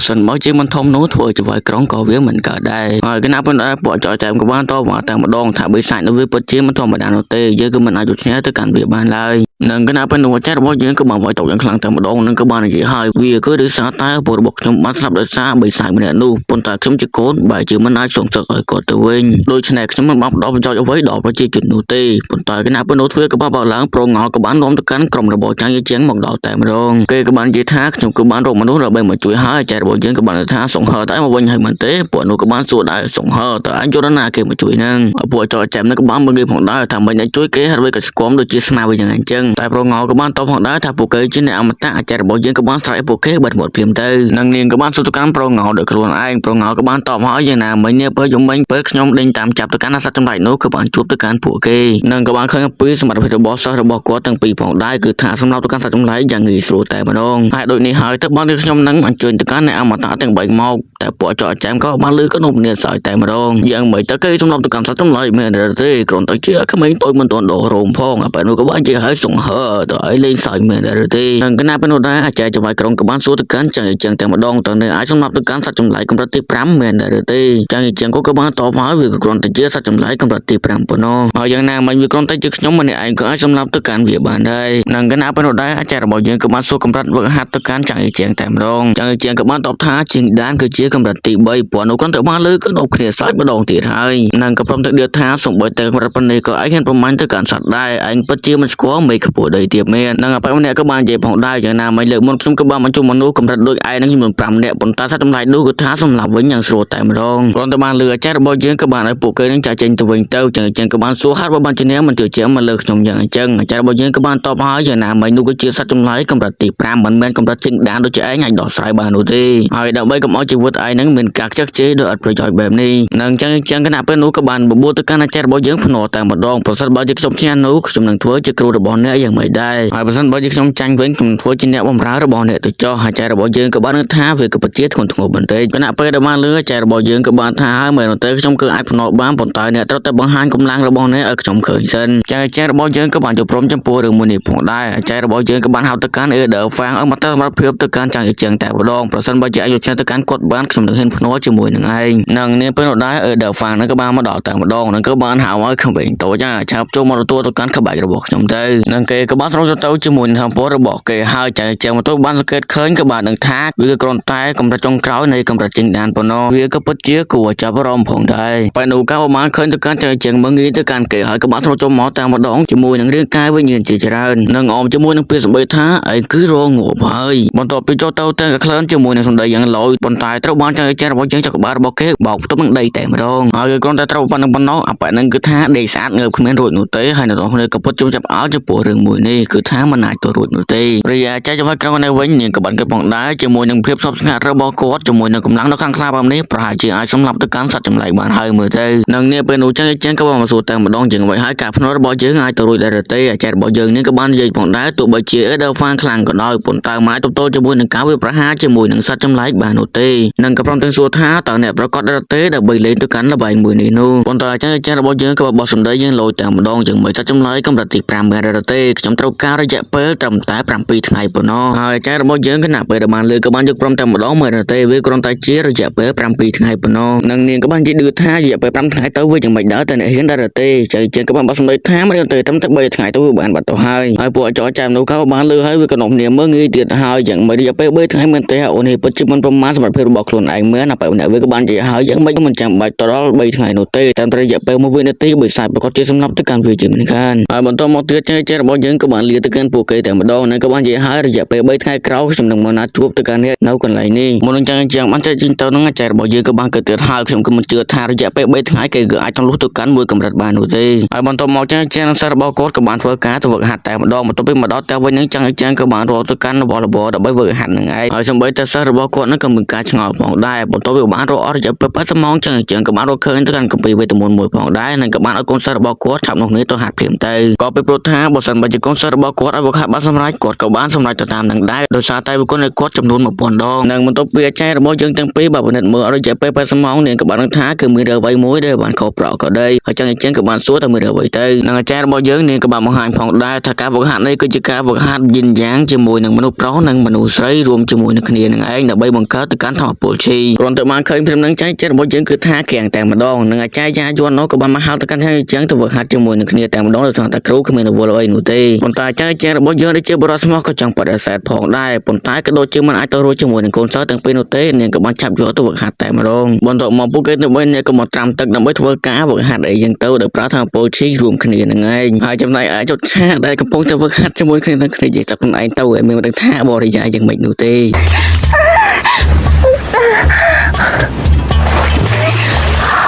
Speaker 1: សិនបើជាមិនធំនោះធ្វើចៅក្រុងក៏វាមិនកើតដែរហើយគណៈប៉ុន្តែពួកចោចែមក៏បានតវ៉ាតែម្ដងថាបិសាចនោះវាពិតជាមិនធម្មតានោះទេយើងគឺមិនអាចយកឈ្នះទៅកាន់វាបានឡើយនិងគណៈប៉ុន្តែចាស់របស់យើងក៏បានវាយតយ៉ាងខ្លាំងតែម្ដងនិងក៏បាននិយាយហើយវាគឺដោយសារតែឪពុករបស់ខ្ញុំបានស្លាប់ដោយសារបិសាចម្នាក់នោះប៉ុន្តែខ្ញុំជាកូនបែរជាមិនអាចសងសឹកឲ្យគាត់ទៅវិញដូច្នេះខ្ញុំមិនបានផ្ដល់ប្រយោជន៍អ្វីដល់ប្រជាជននោះទេប៉ុន្តែគណៈប៉ុន្តែធ្វើក៏បានបើឡើងប្រងល់ក៏បាននាំទៅកាន់ក្រុមរបស់ចាងយាជាងមកដល់តែម្ដងគេក៏បាននិយាយថាខ្ញុំក៏បានរកមនុស្សដើម្បីមកជួយហើយចែរបស់យើងក៏បានថាសង្ហើតែមកវិញហើយមិនទេពួកនោះក៏បានសួរដែរសង្ហើតើអញយល់ណាគេមកជួយហ្នឹងពួកចោចែមនោះក៏បានមកនិយាយផងដែរថាមិនជួយគេហើយក៏ស្គមដូចជាស្មាវិញយ៉ាងអញ្ចឹងតែប្រងល់ក៏បានតបផងដែរថាពួកគេជាអ្នកអមតៈអាចារ្យរបស់យើងក៏បានស្រែកពួកគេបិទមាត់ភ្លាមទៅនិងនាងក៏បានសួរទៅកាន់ប្រងល់ដោយខ្លួនឯងប្រងល់ក៏បានតបហើយយ៉ាងណាមិញនេះពេលយំមិញពេលខ្ញុំដេញតាមចាប់ទៅកាន់សត្វចម្លែកនោះគឺបានជួបទៅកាន់ពួកគេនិងក៏បានឃើញអំពីសមត្ថភាពរបស់សិស្សរបស់គាត់ទាំងពីរផងដែរគឺថាសម្រាប់ទៅកាន់សត្វចម្លែកយ៉ាងងាយស្រួលតែម្ដងហើយដូចនេះហើយទៅបានខ្ញុំនឹងអញ្ជើញទៅកាន់អ្នកអមតៈទាំង3មកតែពួកចោចែមក៏បានលឺក៏នំនាសើចតែម្ដងយ៉ាងមិនទៅគេសម្រាប់ទៅកាន់សត្វចម្លែកមែនទេគ្រាន់តែជាក្មេងតូចមិនទាន់ដោះរោមផងអាពេលនោះក៏បានជាឲ្យសង្ហើទៅឲ្យលេងសើចមែនទេនិងគណៈពេលនោះដែរអាចារ្យចៅហ្វាយក្រុងក៏បានសួរទៅកាន់ចាងជាងតែម្ដងតើនៅអាចសម្រាប់ទៅកាន់សត្វចម្លែកកម្រិតទី5មែនទេចាងជាងក៏បានតបហើយវាក៏គ្រាន់តែជាសត្វចម្លែកកម្រិតទី5ប៉ុណ្ណោះហើយយ៉ាងណាមិញវាគ្រាន់តែជាខ្ញុំម្នាក់ឯងក៏អាចសម្រាប់ទៅកាន់វាបានដែរនិងគណៈពេលនោះដែរអាចារ្យរបស់យើងក៏បានសួរកម្រិតវឹកហាត់ទៅកាន់ចាងជាងតែម្ដងចាងជាងក៏បានតបថាជាងដានគឺជាកម្រិតទី3ព្រោះនោះគ្រាន់តែបានលើក៏នប់គ្នាសាច់ម្ដងទៀតហើយនិងក៏ព្រមទាំងដៀថាសំបីតែកម្រិតប៉ុណ្នេះក៏ឯងហ៊ានប្រមាញ់ទៅកាន់សត្វដែរឯងពិតជាមិនស្គាល់មេខ្ពស់ដីទៀតមែននិងអបិម្នាក់ក៏បាននិយាយផងដែរ ដែរយ៉ាងណាមិញលើកមុនខ្ញុំក៏បានបញ្ជូនមនុស្សកម្រិតដូចឯងនឹងចំនួន5នាក់ប៉ុន្តែសត្វចម្លែកនោះគឺថាសម្លាប់វិញយ៉ាងស្រួលតែម្ដងគ្រាន់តែបានលឺអាចារ្យរបស់យើងក៏បានឲ្យពួកគេនឹងចាក់ចេញទៅវិញទៅចឹងចឹងក៏បានសួរហេតុបើបានជាអ្នកមិនជឿជាក់មកលើខ្ញុំយ៉ាងអញ្ចឹងអាចារ្យរបស់យើងក៏បានតបហើយយ៉ាងណាមិញនោះគឺជាសត្វចម្លែកកម្រិតទី5មិនមែនកម្រិតជាងដានដូចជាឯងអាចដោះស្រាយបាននោះទេហើយដើម្បីកុំឲ្យជីវិតឯងនឹងមានការខ្ជិះខ្ជាយដោយអត់ប្រយោជន៍បែបនេះនឹងចឹងចឹងគណៈពេលនោះក៏បានបបួលទៅកាន់អាចារ្យរបស់យើងភ្នាល់តែម្ដងប្រសិនបើជាខ្ញុំឈ្នះនោះខ្ញុំនឹងធ្វើជាគ្រូរបស់អ្នកយ៉ាងម៉េចដែរហើយប្រសិនបើជាខ្ញុំចាញ់វិញខ្ញុំធ្វើជាអ្នកបម្រើរបស់អ្នកទៅចោះអាចារ្យរបស់យើងក៏បាននឹងថាវាក៏ពិតជាធ្ងន់ធ្ងរបន្តិចគណៈពេលដែលបានលឺអាចារ្យរបស់យើងក៏បានថាហើយមែនទេខ្ញុំគឺអាចភ្នាល់បានប៉ុន្តែអ្នកត្រូវតែបង្ហាញកម្លាំងរបស់អ្នកឲ្យខ្ញុំឃើញសិនចាអាចារ្យរបស់យើងក៏បានយល់ព្រមចំពោះរឿងមួយនេះផងដែរអាចារ្យរបស់យើងក៏បានហៅទៅកាន់ Elder Fang ឲ្យមកទៅសម្រាប់ភាពទៅកាន់ចាងជាងតែម្ដងប្រសិនបើជាអាចយកឈ្នះទៅកាន់គាត់បានខ្ញុំនឹងហ៊ានភ្នាល់ជាមួយនឹងឯងនឹងនាពេលនោះដែរ Elder Fang នឹងក៏បានមកដល់តែម្ដងនឹងក៏បានហៅឲ្យក្មេងតូចឆាប់ចូលមកទទួលទៅកាន់ក្បាច់របស់ខ្ញុំទៅនឹងគេក៏បានស្រោចទៅជាមួយនឹងធម្មពលរបស់គេហើយចាជាងមកទៅបានសង្កេតឃើញក៏បាននឹងថាវាគ្រាន់តែកម្រិតចុងក្រោយនៃកម្រិតជាងដានប៉ុណ្ណោះវាក៏ពិតជាគួរចាប់អារម្មណ៍ផងដែរបែរនោះក៏បានឃើញទៅកាន់ចាជាងមើងងាយទៅកាន់គេហើយក៏បានស្រោចចូលមកតែម្ដងជាមួយនឹងរាងកាយវិញ្ញាណជាច្រើននិងអមជាមួយនឹងពាក្យសម្ដីថាឯងគឺរងងាប់ហើយបន្ទាប់ពីចូលទៅតែក្លឿនជាមួយនឹងសម្ដីយ៉ាងឡូយប៉ុន្តែត្រូវបានចាជាងរបស់យើងចក្បាលរបស់គេបោកផ្ទប់នឹងដីតែម្ដងហើយគ្រាន់តែត្រូវប៉ុណ្ណឹងប៉ុណ្ណោះអាប៉ែនឹងគឺថាដេកស្អាតងើបគ្មានរួចនោះទេហើយនៅក្នុងគ្នាក៏ពិតជុំចាប់អោចំពោះរឿងមួយនេះគឺថាមិនអាចទៅរួចនោះទេរីឯចាច់ចំក្រុងនៅវិញនាងក៏បានគិតផងដែរជាមួយនឹងភាពស្ងប់ស្ងាត់របស់គាត់ជាមួយនឹងកម្លាំងដ៏ខ្លាំងក្លាបែបនេះប្រហែលជាអាចសម្លាប់ទៅកាន់សត្វចម្លែកបានហើយមើលទៅនឹងនាពេលនោះចឹងចឹងក៏បានមកសួរតែម្ដងជាងអ្វីហើយការភ្នាល់របស់យើងអាចទៅរួចដែរទេអាចារ្យរបស់យើងនេះក៏បាននិយាយផងដែរទោះបីជាអេដហ្វាងខ្លាំងក៏ដោយប៉ុន្តែមិនអាចទប់ទល់ជាមួយនឹងការវាយប្រហារជាមួយនឹងសត្វចម្លែកបាននោះទេនិងក៏ព្រមទាំងសួរថាតើអ្នកប្រកាសដែរទេដើម្បីលេងទៅកាន់ល្បែងមួយនេះនោះប៉ុន្តែអាចារ្យរបស់យើងក៏បោះសម្ដីយើងលយតែម្ដងយ៉ាងមិនសត្វចម្លែកកម្រិតទី5មានដែរទេខ្ញុំត្រូវការរយៈពេលត្រឹមតែ7ថ្ងៃប៉ុណ្ណោះហើយអាចារ្យរបស់យើងគណៈពេលដែលបានលើក៏បានយកព្រមតែម្ដងមើលទេវាគ្រាន់តែជារយៈពេល7ថ្ងៃប៉ុណ្ណោះនិងនាងក៏បាននិយាយឌឺថារយៈពេល5ថ្ងៃទៅវាយ៉ាងម៉េចដែរតែអ្នកហ៊ានដែរទេចៃជាងក៏បានបោះសម្ដីថាមិនទេត្រឹមតែ3ថ្ងៃទៅវាបានបាត់ទៅហើយហើយពួកចោចាំនោះក៏បានលើហើយវាក៏នាំគ្នាមើងងាយទៀតហើយយ៉ាងម៉េចរយៈពេល3ថ្ងៃមែនទេអូនេះពិតជាមិនប្រមាណសម្រាប់ភាពរបស់ខ្លួនឯងមែនណាពេលអ្នកវាក៏បាននិយាយហើយយ៉ាងម៉េចមិនចាំបាច់ទៅដល់3ថ្ងៃនោះទេតាមរយៈពេល1វិនាទីបិសាចប្រកាសជាសម្លាប់ទៅកាន់វាជាមិនខានហើយបន្តមកទៀតចែករបស់យើងក៏បានលាទៅកាន់ពួកគេតែម្ដងនិងក៏បាននិយាយហើយរយៈពេល3ថ្ងៃក្រោយខ្ញុំនឹងមកណាត់ជួបទៅកាន់អ្នកនៅកន្លែងនេះមុននឹងចាំជាងបានចែកចេញទៅនឹងអាចារ្យរបស់យើងក៏បានកើតទៀតហើយខ្ញុំក៏មិនជឿថារយៈពេល3ថ្ងៃគេក៏អាចទម្លុះទៅកាន់មួយកម្រិតបាននោះទេហើយបន្តមកចាជាងសិស្សរបស់គាត់ក៏បានធ្វើការទៅវឹកហាត់តែម្ដងបន្ទាប់ពីមកដល់ផ្ទះវិញនឹងចាំជាងក៏បានរកទៅកាន់របស់របរដើម្បីវឹកហាត់នឹងឯងហើយសូម្បីតែសិស្សរបស់គាត់នឹងក៏មានការឆ្ងល់ផងដែរបន្ទាប់ពីបានរកអស់រយៈពេល80ម៉ោងចាំជាងក៏បានរកឃើញទៅកាន់កម្ពីវេទមន្តមួយផងដែរនិងក៏បានឲ្យកូនសិស្សរបស់គាត់ឆាប់នោះនេះទៅហាត់ភ្លាមទៅក៏ពីព្រោះថាបើសិនបើជាកូនសិស្សរបស់គាត់ឲ្យវឹកហាត់បានសម្រេចគាត់ក៏បានសម្រេចទៅតាមនឹងដែរដោយសារតែវិគុណឲ្យគាត់ចំនួន1000ដងនិងបន្ទាប់ពីអាចារ្យរបស់យើងទាំងពីរបើពិនិត្យមើលរយៈពេល80ម៉ោងនាងក៏បានដឹងថាគឺមានរឿងអ្វីមួយដែលបានខុសប្រក៏ដីហើយចឹងអញ្ចឹងក៏បានសួរថាមានរឿងអ្វីទៅនិងអាចារ្យរបស់យើងនាងក៏បានបង្ហាញផងដែរថាការវឹកហាត់នេះគឺជាការវឹកហាត់យិនយ៉ាងជាមួយនឹងមនុស្សប្រុសនិងមនុស្សស្រីរួមជាមួយនឹងគ្នានឹងឯងដើម្បីបង្កើតទៅកាន់ធម៌ពលឈីគ្រាន់តែបានឃើញព្រមនឹងចែកចិត្តរបស់យើងគឺថាក្រាំងតែម្ដងនិងអាចារ្យយ៉ាយួននោះក៏បានមកហៅទៅកាន់អញ្ចឹងទៅវឹកហាត់ជាមួយនឹងគ្នាតែម្ដងដោយសារតែគ្រូគ្មានរវល់អ្វីនោះទេប៉ុន្តែអាចារ្យចារបស់យើងដែលជាបរិសុទ្ធស្មោះក៏ចង់បដិសេធផងដែរប៉ុន្តែក៏ដូចជាមិនអាចទៅរួចជាមួយនឹងកូនសិស្សទាំងពីរនោះទេនាងក៏បានចាប់យកទៅវឹកហាត់តែម្ដងបន្ទាប់មកពួកគេទៅវិញអ្នកក៏មកត្រាំទឹកដើម្បីធ្វើការវឹកហាត់អីចឹងទៅដោយប្រើធម៌ពលឈីរួមគ្នានឹងឯងហើយចំណែកឯចុតឆាដែលកំពុងតែវឹកហាត់ជាមួយគ្នានឹងគ្នានិយាយតែខ្លួនឯងទៅឲ្យមានមិនដឹងថាបរិយាយយ៉ាងម៉េចនោះទេ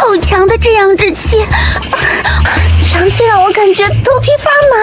Speaker 2: 好强的至阳之气，阳气让我感觉头皮发麻。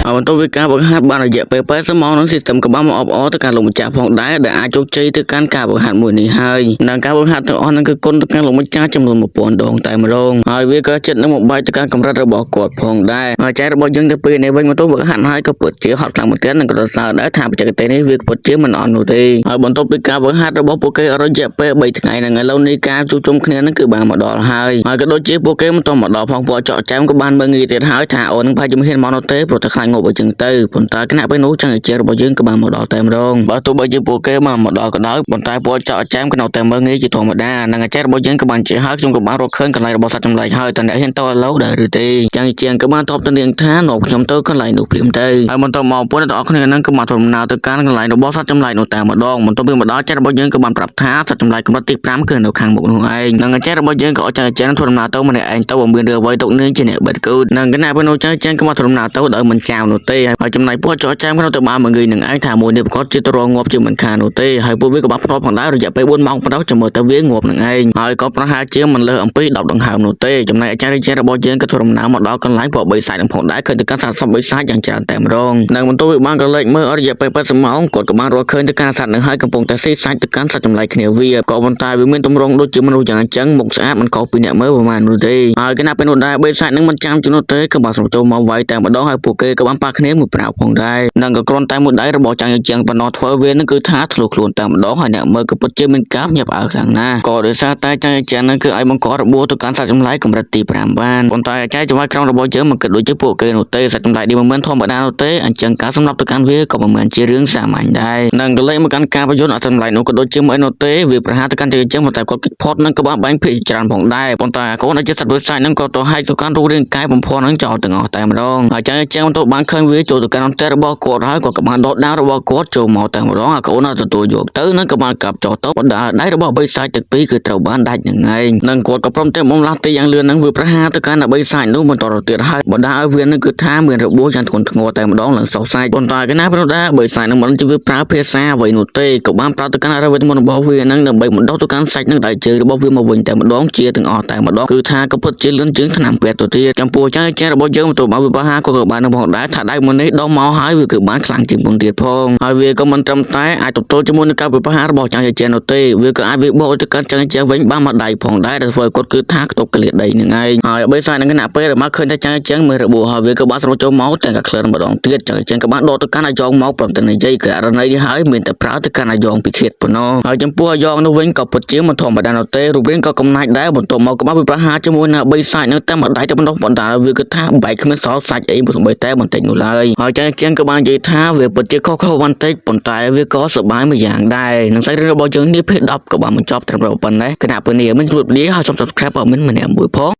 Speaker 1: ហើយបន្ទាប់ពីការវឹកហាត់បានរយៈពេល80ម៉ោងនឹង system ក៏បានមកអបអរទៅកាន់លោកម្ចាស់ផងដែរដែលអាចជោគជ័យទៅកាន់ការវឹកហាត់មួយនេះហើយនិងការវឹកហាត់ទាំងអស់ហ្នឹងគឺគុណទៅកាន់លោកម្ចាស់ចំនួន1000ដងតែម្ដងហើយវាក៏ចិត្តនឹងមកបែកទៅកាន់កម្រិតរបស់គាត់ផងដែរហើយចែករបស់យើងទៅពេលនេះវិញមកទៅវឹកហាត់ហើយក៏ពិតជាហត់ខ្លាំងមែនទែននិងក៏សរសើរដែរថាបច្ចេកទេសនេះវាពិតជាមិនអន់នោះទេហើយបន្ទាប់ពីការវឹកហាត់របស់ពួកគេរយៈពេល3ថ្ងៃហ្នឹងឥឡូវនេះការជួបជុំគ្នាហ្នឹងគឺបានមកដល់ហើយហើយក៏ដូចជាពួកគេមិនទាន់មកដល់ផងពួកចောက်ចាំក៏បានមើលងាយទៀតហើយថាអូននឹងប្រហែលជាមិនហ៊ានមកនោះទេព្រោះតែខ្លាចង ងាប់អញ្ចឹងទៅប៉ុន្តែខណៈពេលនោះចង់ជារបស់យើងក៏បានមកដល់តែម្ដងបើទោះបីជាពួកគេបានមកដល់ក៏ដោយប៉ុន្តែពួកចောက်ចែមក៏នៅតែមើលងាយជាធម្មតានិងអាចារ្យរបស់យើងក៏បានជាហើយខ្ញុំក៏បានរកឃើញកន្លែងរបស់សត្វចម្លែកហើយតើអ្នកហ៊ានតឥឡូវដែរឬទេចង់ជាងក៏បានតបទៅនាងថានាំខ្ញុំទៅកន្លែងនោះភ្លាមទៅហើយបន្តមកពួកអ្នកទាំងអស់គ្នានឹងក៏បានធ្វើដំណើរទៅកាន់កន្លែងរបស់សត្វចម្លែកនោះតែម្ដងបន្ទាប់ពីមកដល់ចាស់របស់យើងក៏បានប្រាប់ថាសត្វចម្លែកកម្រិតទី5គឺនៅខាងមុខនោះឯងនិងអាចារ្យរបស់យើងក៏អត់ចាស់ចាស់ធ្វើដំណើរទៅម្នាក់ឯងទៅបើមានរឿងអ្វីទុកនាងជាអ្នកបិទគូតនិងគណៈពេលនោះចាស់ចាស់ក៏មកធ្វើដំណើរទៅដោយមិនចាវនោះទេហើយចំណែកពួកចោចាំក៏នៅតែបានមកងើយនឹងឯងថាមួយនេះប្រកាសជាទ្រងាប់ជាមិនខាននោះទេហើយពួកវាក៏បានភ្នាល់ផងដែររយៈពេល4ម៉ោងប៉ុណ្ណោះចាំមើលទៅវាងាប់នឹងឯងហើយក៏ប្រហែលជាមិនលើសអំពី10ដង្ហើមនោះទេចំណែកអាចារ្យរបស់យើងក៏ធ្វើដំណើរមកដល់កន្លែងពួកបីសាច់នឹងផងដែរឃើញទៅកាន់សាសពបីសាច់យ៉ាងច្រើនតែម្ដងនិងបន្ទាប់ពីបានក៏លេចមើលអស់រយៈពេល80ម៉ោងគាត់ក៏បានរកឃើញទៅកាន់សត្វនឹងហើយកំពុងតែស៊ីសាច់ទៅកាន់សត្វចម្លែកគ្នាវាក៏ប៉ុន្តែវាមានទម្រង់ដូចជាមនុស្សយ៉ាងអញ្ចឹងមុខស្អាតមិនខុសពីអ្នកមើលប្រហែលនោះទេហើយគណៈពេលនោះដែរបិសាចនឹងមិនចាំជំនួសទេក៏បានសម្ចូលមកវាយតែម្ដងហើយពួកគេក៏បានប៉ះគ្នាមួយប្រាវផងដែរនិងក៏គ្រាន់តែមួយដៃរបស់ចាងជាងប៉ុណ្ណោះធ្វើវានឹងគឺថាធ្លុះខ្លួនតែម្ដងហើយអ្នកមើលក៏ពិតជាមានការញាប់អើខ្លាំងណាស់ក៏ដោយសារតែចាងជាងនឹងគឺឲ្យបង្ករបួសទៅកាន់សត្វចម្លែកកម្រិតទី5បានប៉ុន្តែអាចារ្យចង្វាយក្រោមរបស់យើងមិនគិតដូចជាពួកគេនោះទេសត្វចម្លែកនេះមិនមែនធម្មតានោះទេអញ្ចឹងការសម្លាប់ទៅកាន់វាក៏មិនមែនជារឿងសាមញ្ញដែរនិងក៏លេចមកកាន់ការបញ្យល់អត់ចម្លែកនោះក៏ដូចជាមិនអីនោះទេវាប្រហារទៅកាន់ជាងប៉ុន្តែគាត់គិតផុតនឹងក៏បានបាញ់ភាគច្រើនផងដែរប៉ុន្តែកូនអាចជាសត្វវិស័យនឹងក៏ទៅហែកទៅកាន់រូបរាងកាយបំផន់នឹងចោលទាំងអស់តែម្ដងហើយចឹងចឹងបន្ទាប់បានឃើញវាចូលទៅកាន់អន្ទាក់របស់គាត់ហើយគាត់ក៏បានដកដាវរបស់គាត់ចូលមកតែម្ដងអាកូនទទួលយកទៅនឹងក៏បានកាប់ចោលទៅបណ្ដាដៃរបស់បិសាចទាំងពីរគឺត្រូវបានដាច់នឹងឯងនិងគាត់ក៏ព្រមទាំងបំលាស់ទីយ៉ាងលឿននឹងវាប្រហារទៅកាន់បិសាចនោះបន្តទៅទៀតហើយបណ្ដាឲ្យវានឹងគឺថាមានរបួសយ៉ាងធ្ងន់ធ្ងរតែម្ដងឡើងសោះសាច់ប៉ុន្តែកណាប្រដាបិសាចនឹងមិនជាវាប្រើភាសាអ្វីនោះទេក៏បានប្រើទៅកាន់អរវេទមន្តរបស់វានឹងដើម្បីបណ្ដោះទៅកាន់សាច់នឹងដៃជើងរបស់វាមកវិញតែម្ដងជាទាំងអស់តែម្ដងគឺថាក៏ពិតជាលឿនជាងថ្នាំពេទ្យទៅទៀតចំពោះចៅចែរបស់យើងបន្ទាប់មកវិបាហាក៏ក៏បាននឹងផងដែរថាដៃមួយនេះដោះមកហើយវាគឺបានខ្លាំងជាងមុនទៀតផងហើយវាក៏មិនត្រឹមតែអាចទប់ទល់ជាមួយនឹងការវិបាហារបស់ចៅចែនោះទេវាក៏អាចវាបកទៅកាន់ចៅចែវិញបានមកដៃផងដែរដែលធ្វើឲ្យគាត់គឺថាខ្ទប់កលៀដីនឹងឯងហើយបីសាយនឹងគណៈពេលដែលមកឃើញថាចៅចែមើលរបួសហើយវាក៏បានស្រោចចូលមកទាំងកក្លឿនម្ដងទៀតចៅចែក៏បានដកទៅកាន់អាយ៉ងមកព្រមទាំងនិយាយករណីនេះហើយមានតែប្រើទៅកាន់អាយ៉ងពិឃាតប៉ុណ្ណោះហើយចំពោះអាយ៉ងនោះវិញក៏ពិតជាមិនធម្មតានោះទេរូបរាងក៏កំណាច់ដែរបន្ទាប់មកក៏បានវិប្រហារជាមួយនឹងបីសាច់នៅតែមួយដៃតែប៉ុណ្ណោះប៉ុន្តែវាគឺថាបែកគ្មានសល់សាច់អីសំបីតែបន្តិចនោះឡើយហើយចៅជាងក៏បាននិយាយថាវាពិតជាខុសៗបន្តិចប៉ុន្តែវាក៏សប្បាយមួយយ៉ាងដែរនឹងសាច់រឿងរបស់យើងនេះភេទ10ក៏បានបញ្ចប់ត្រឹមតែប៉ុណ្ណេះគណៈពេលនេះមិនជួបលាហើយសូម Subscribe ឲ្យមិនម្នាក់មួយផង។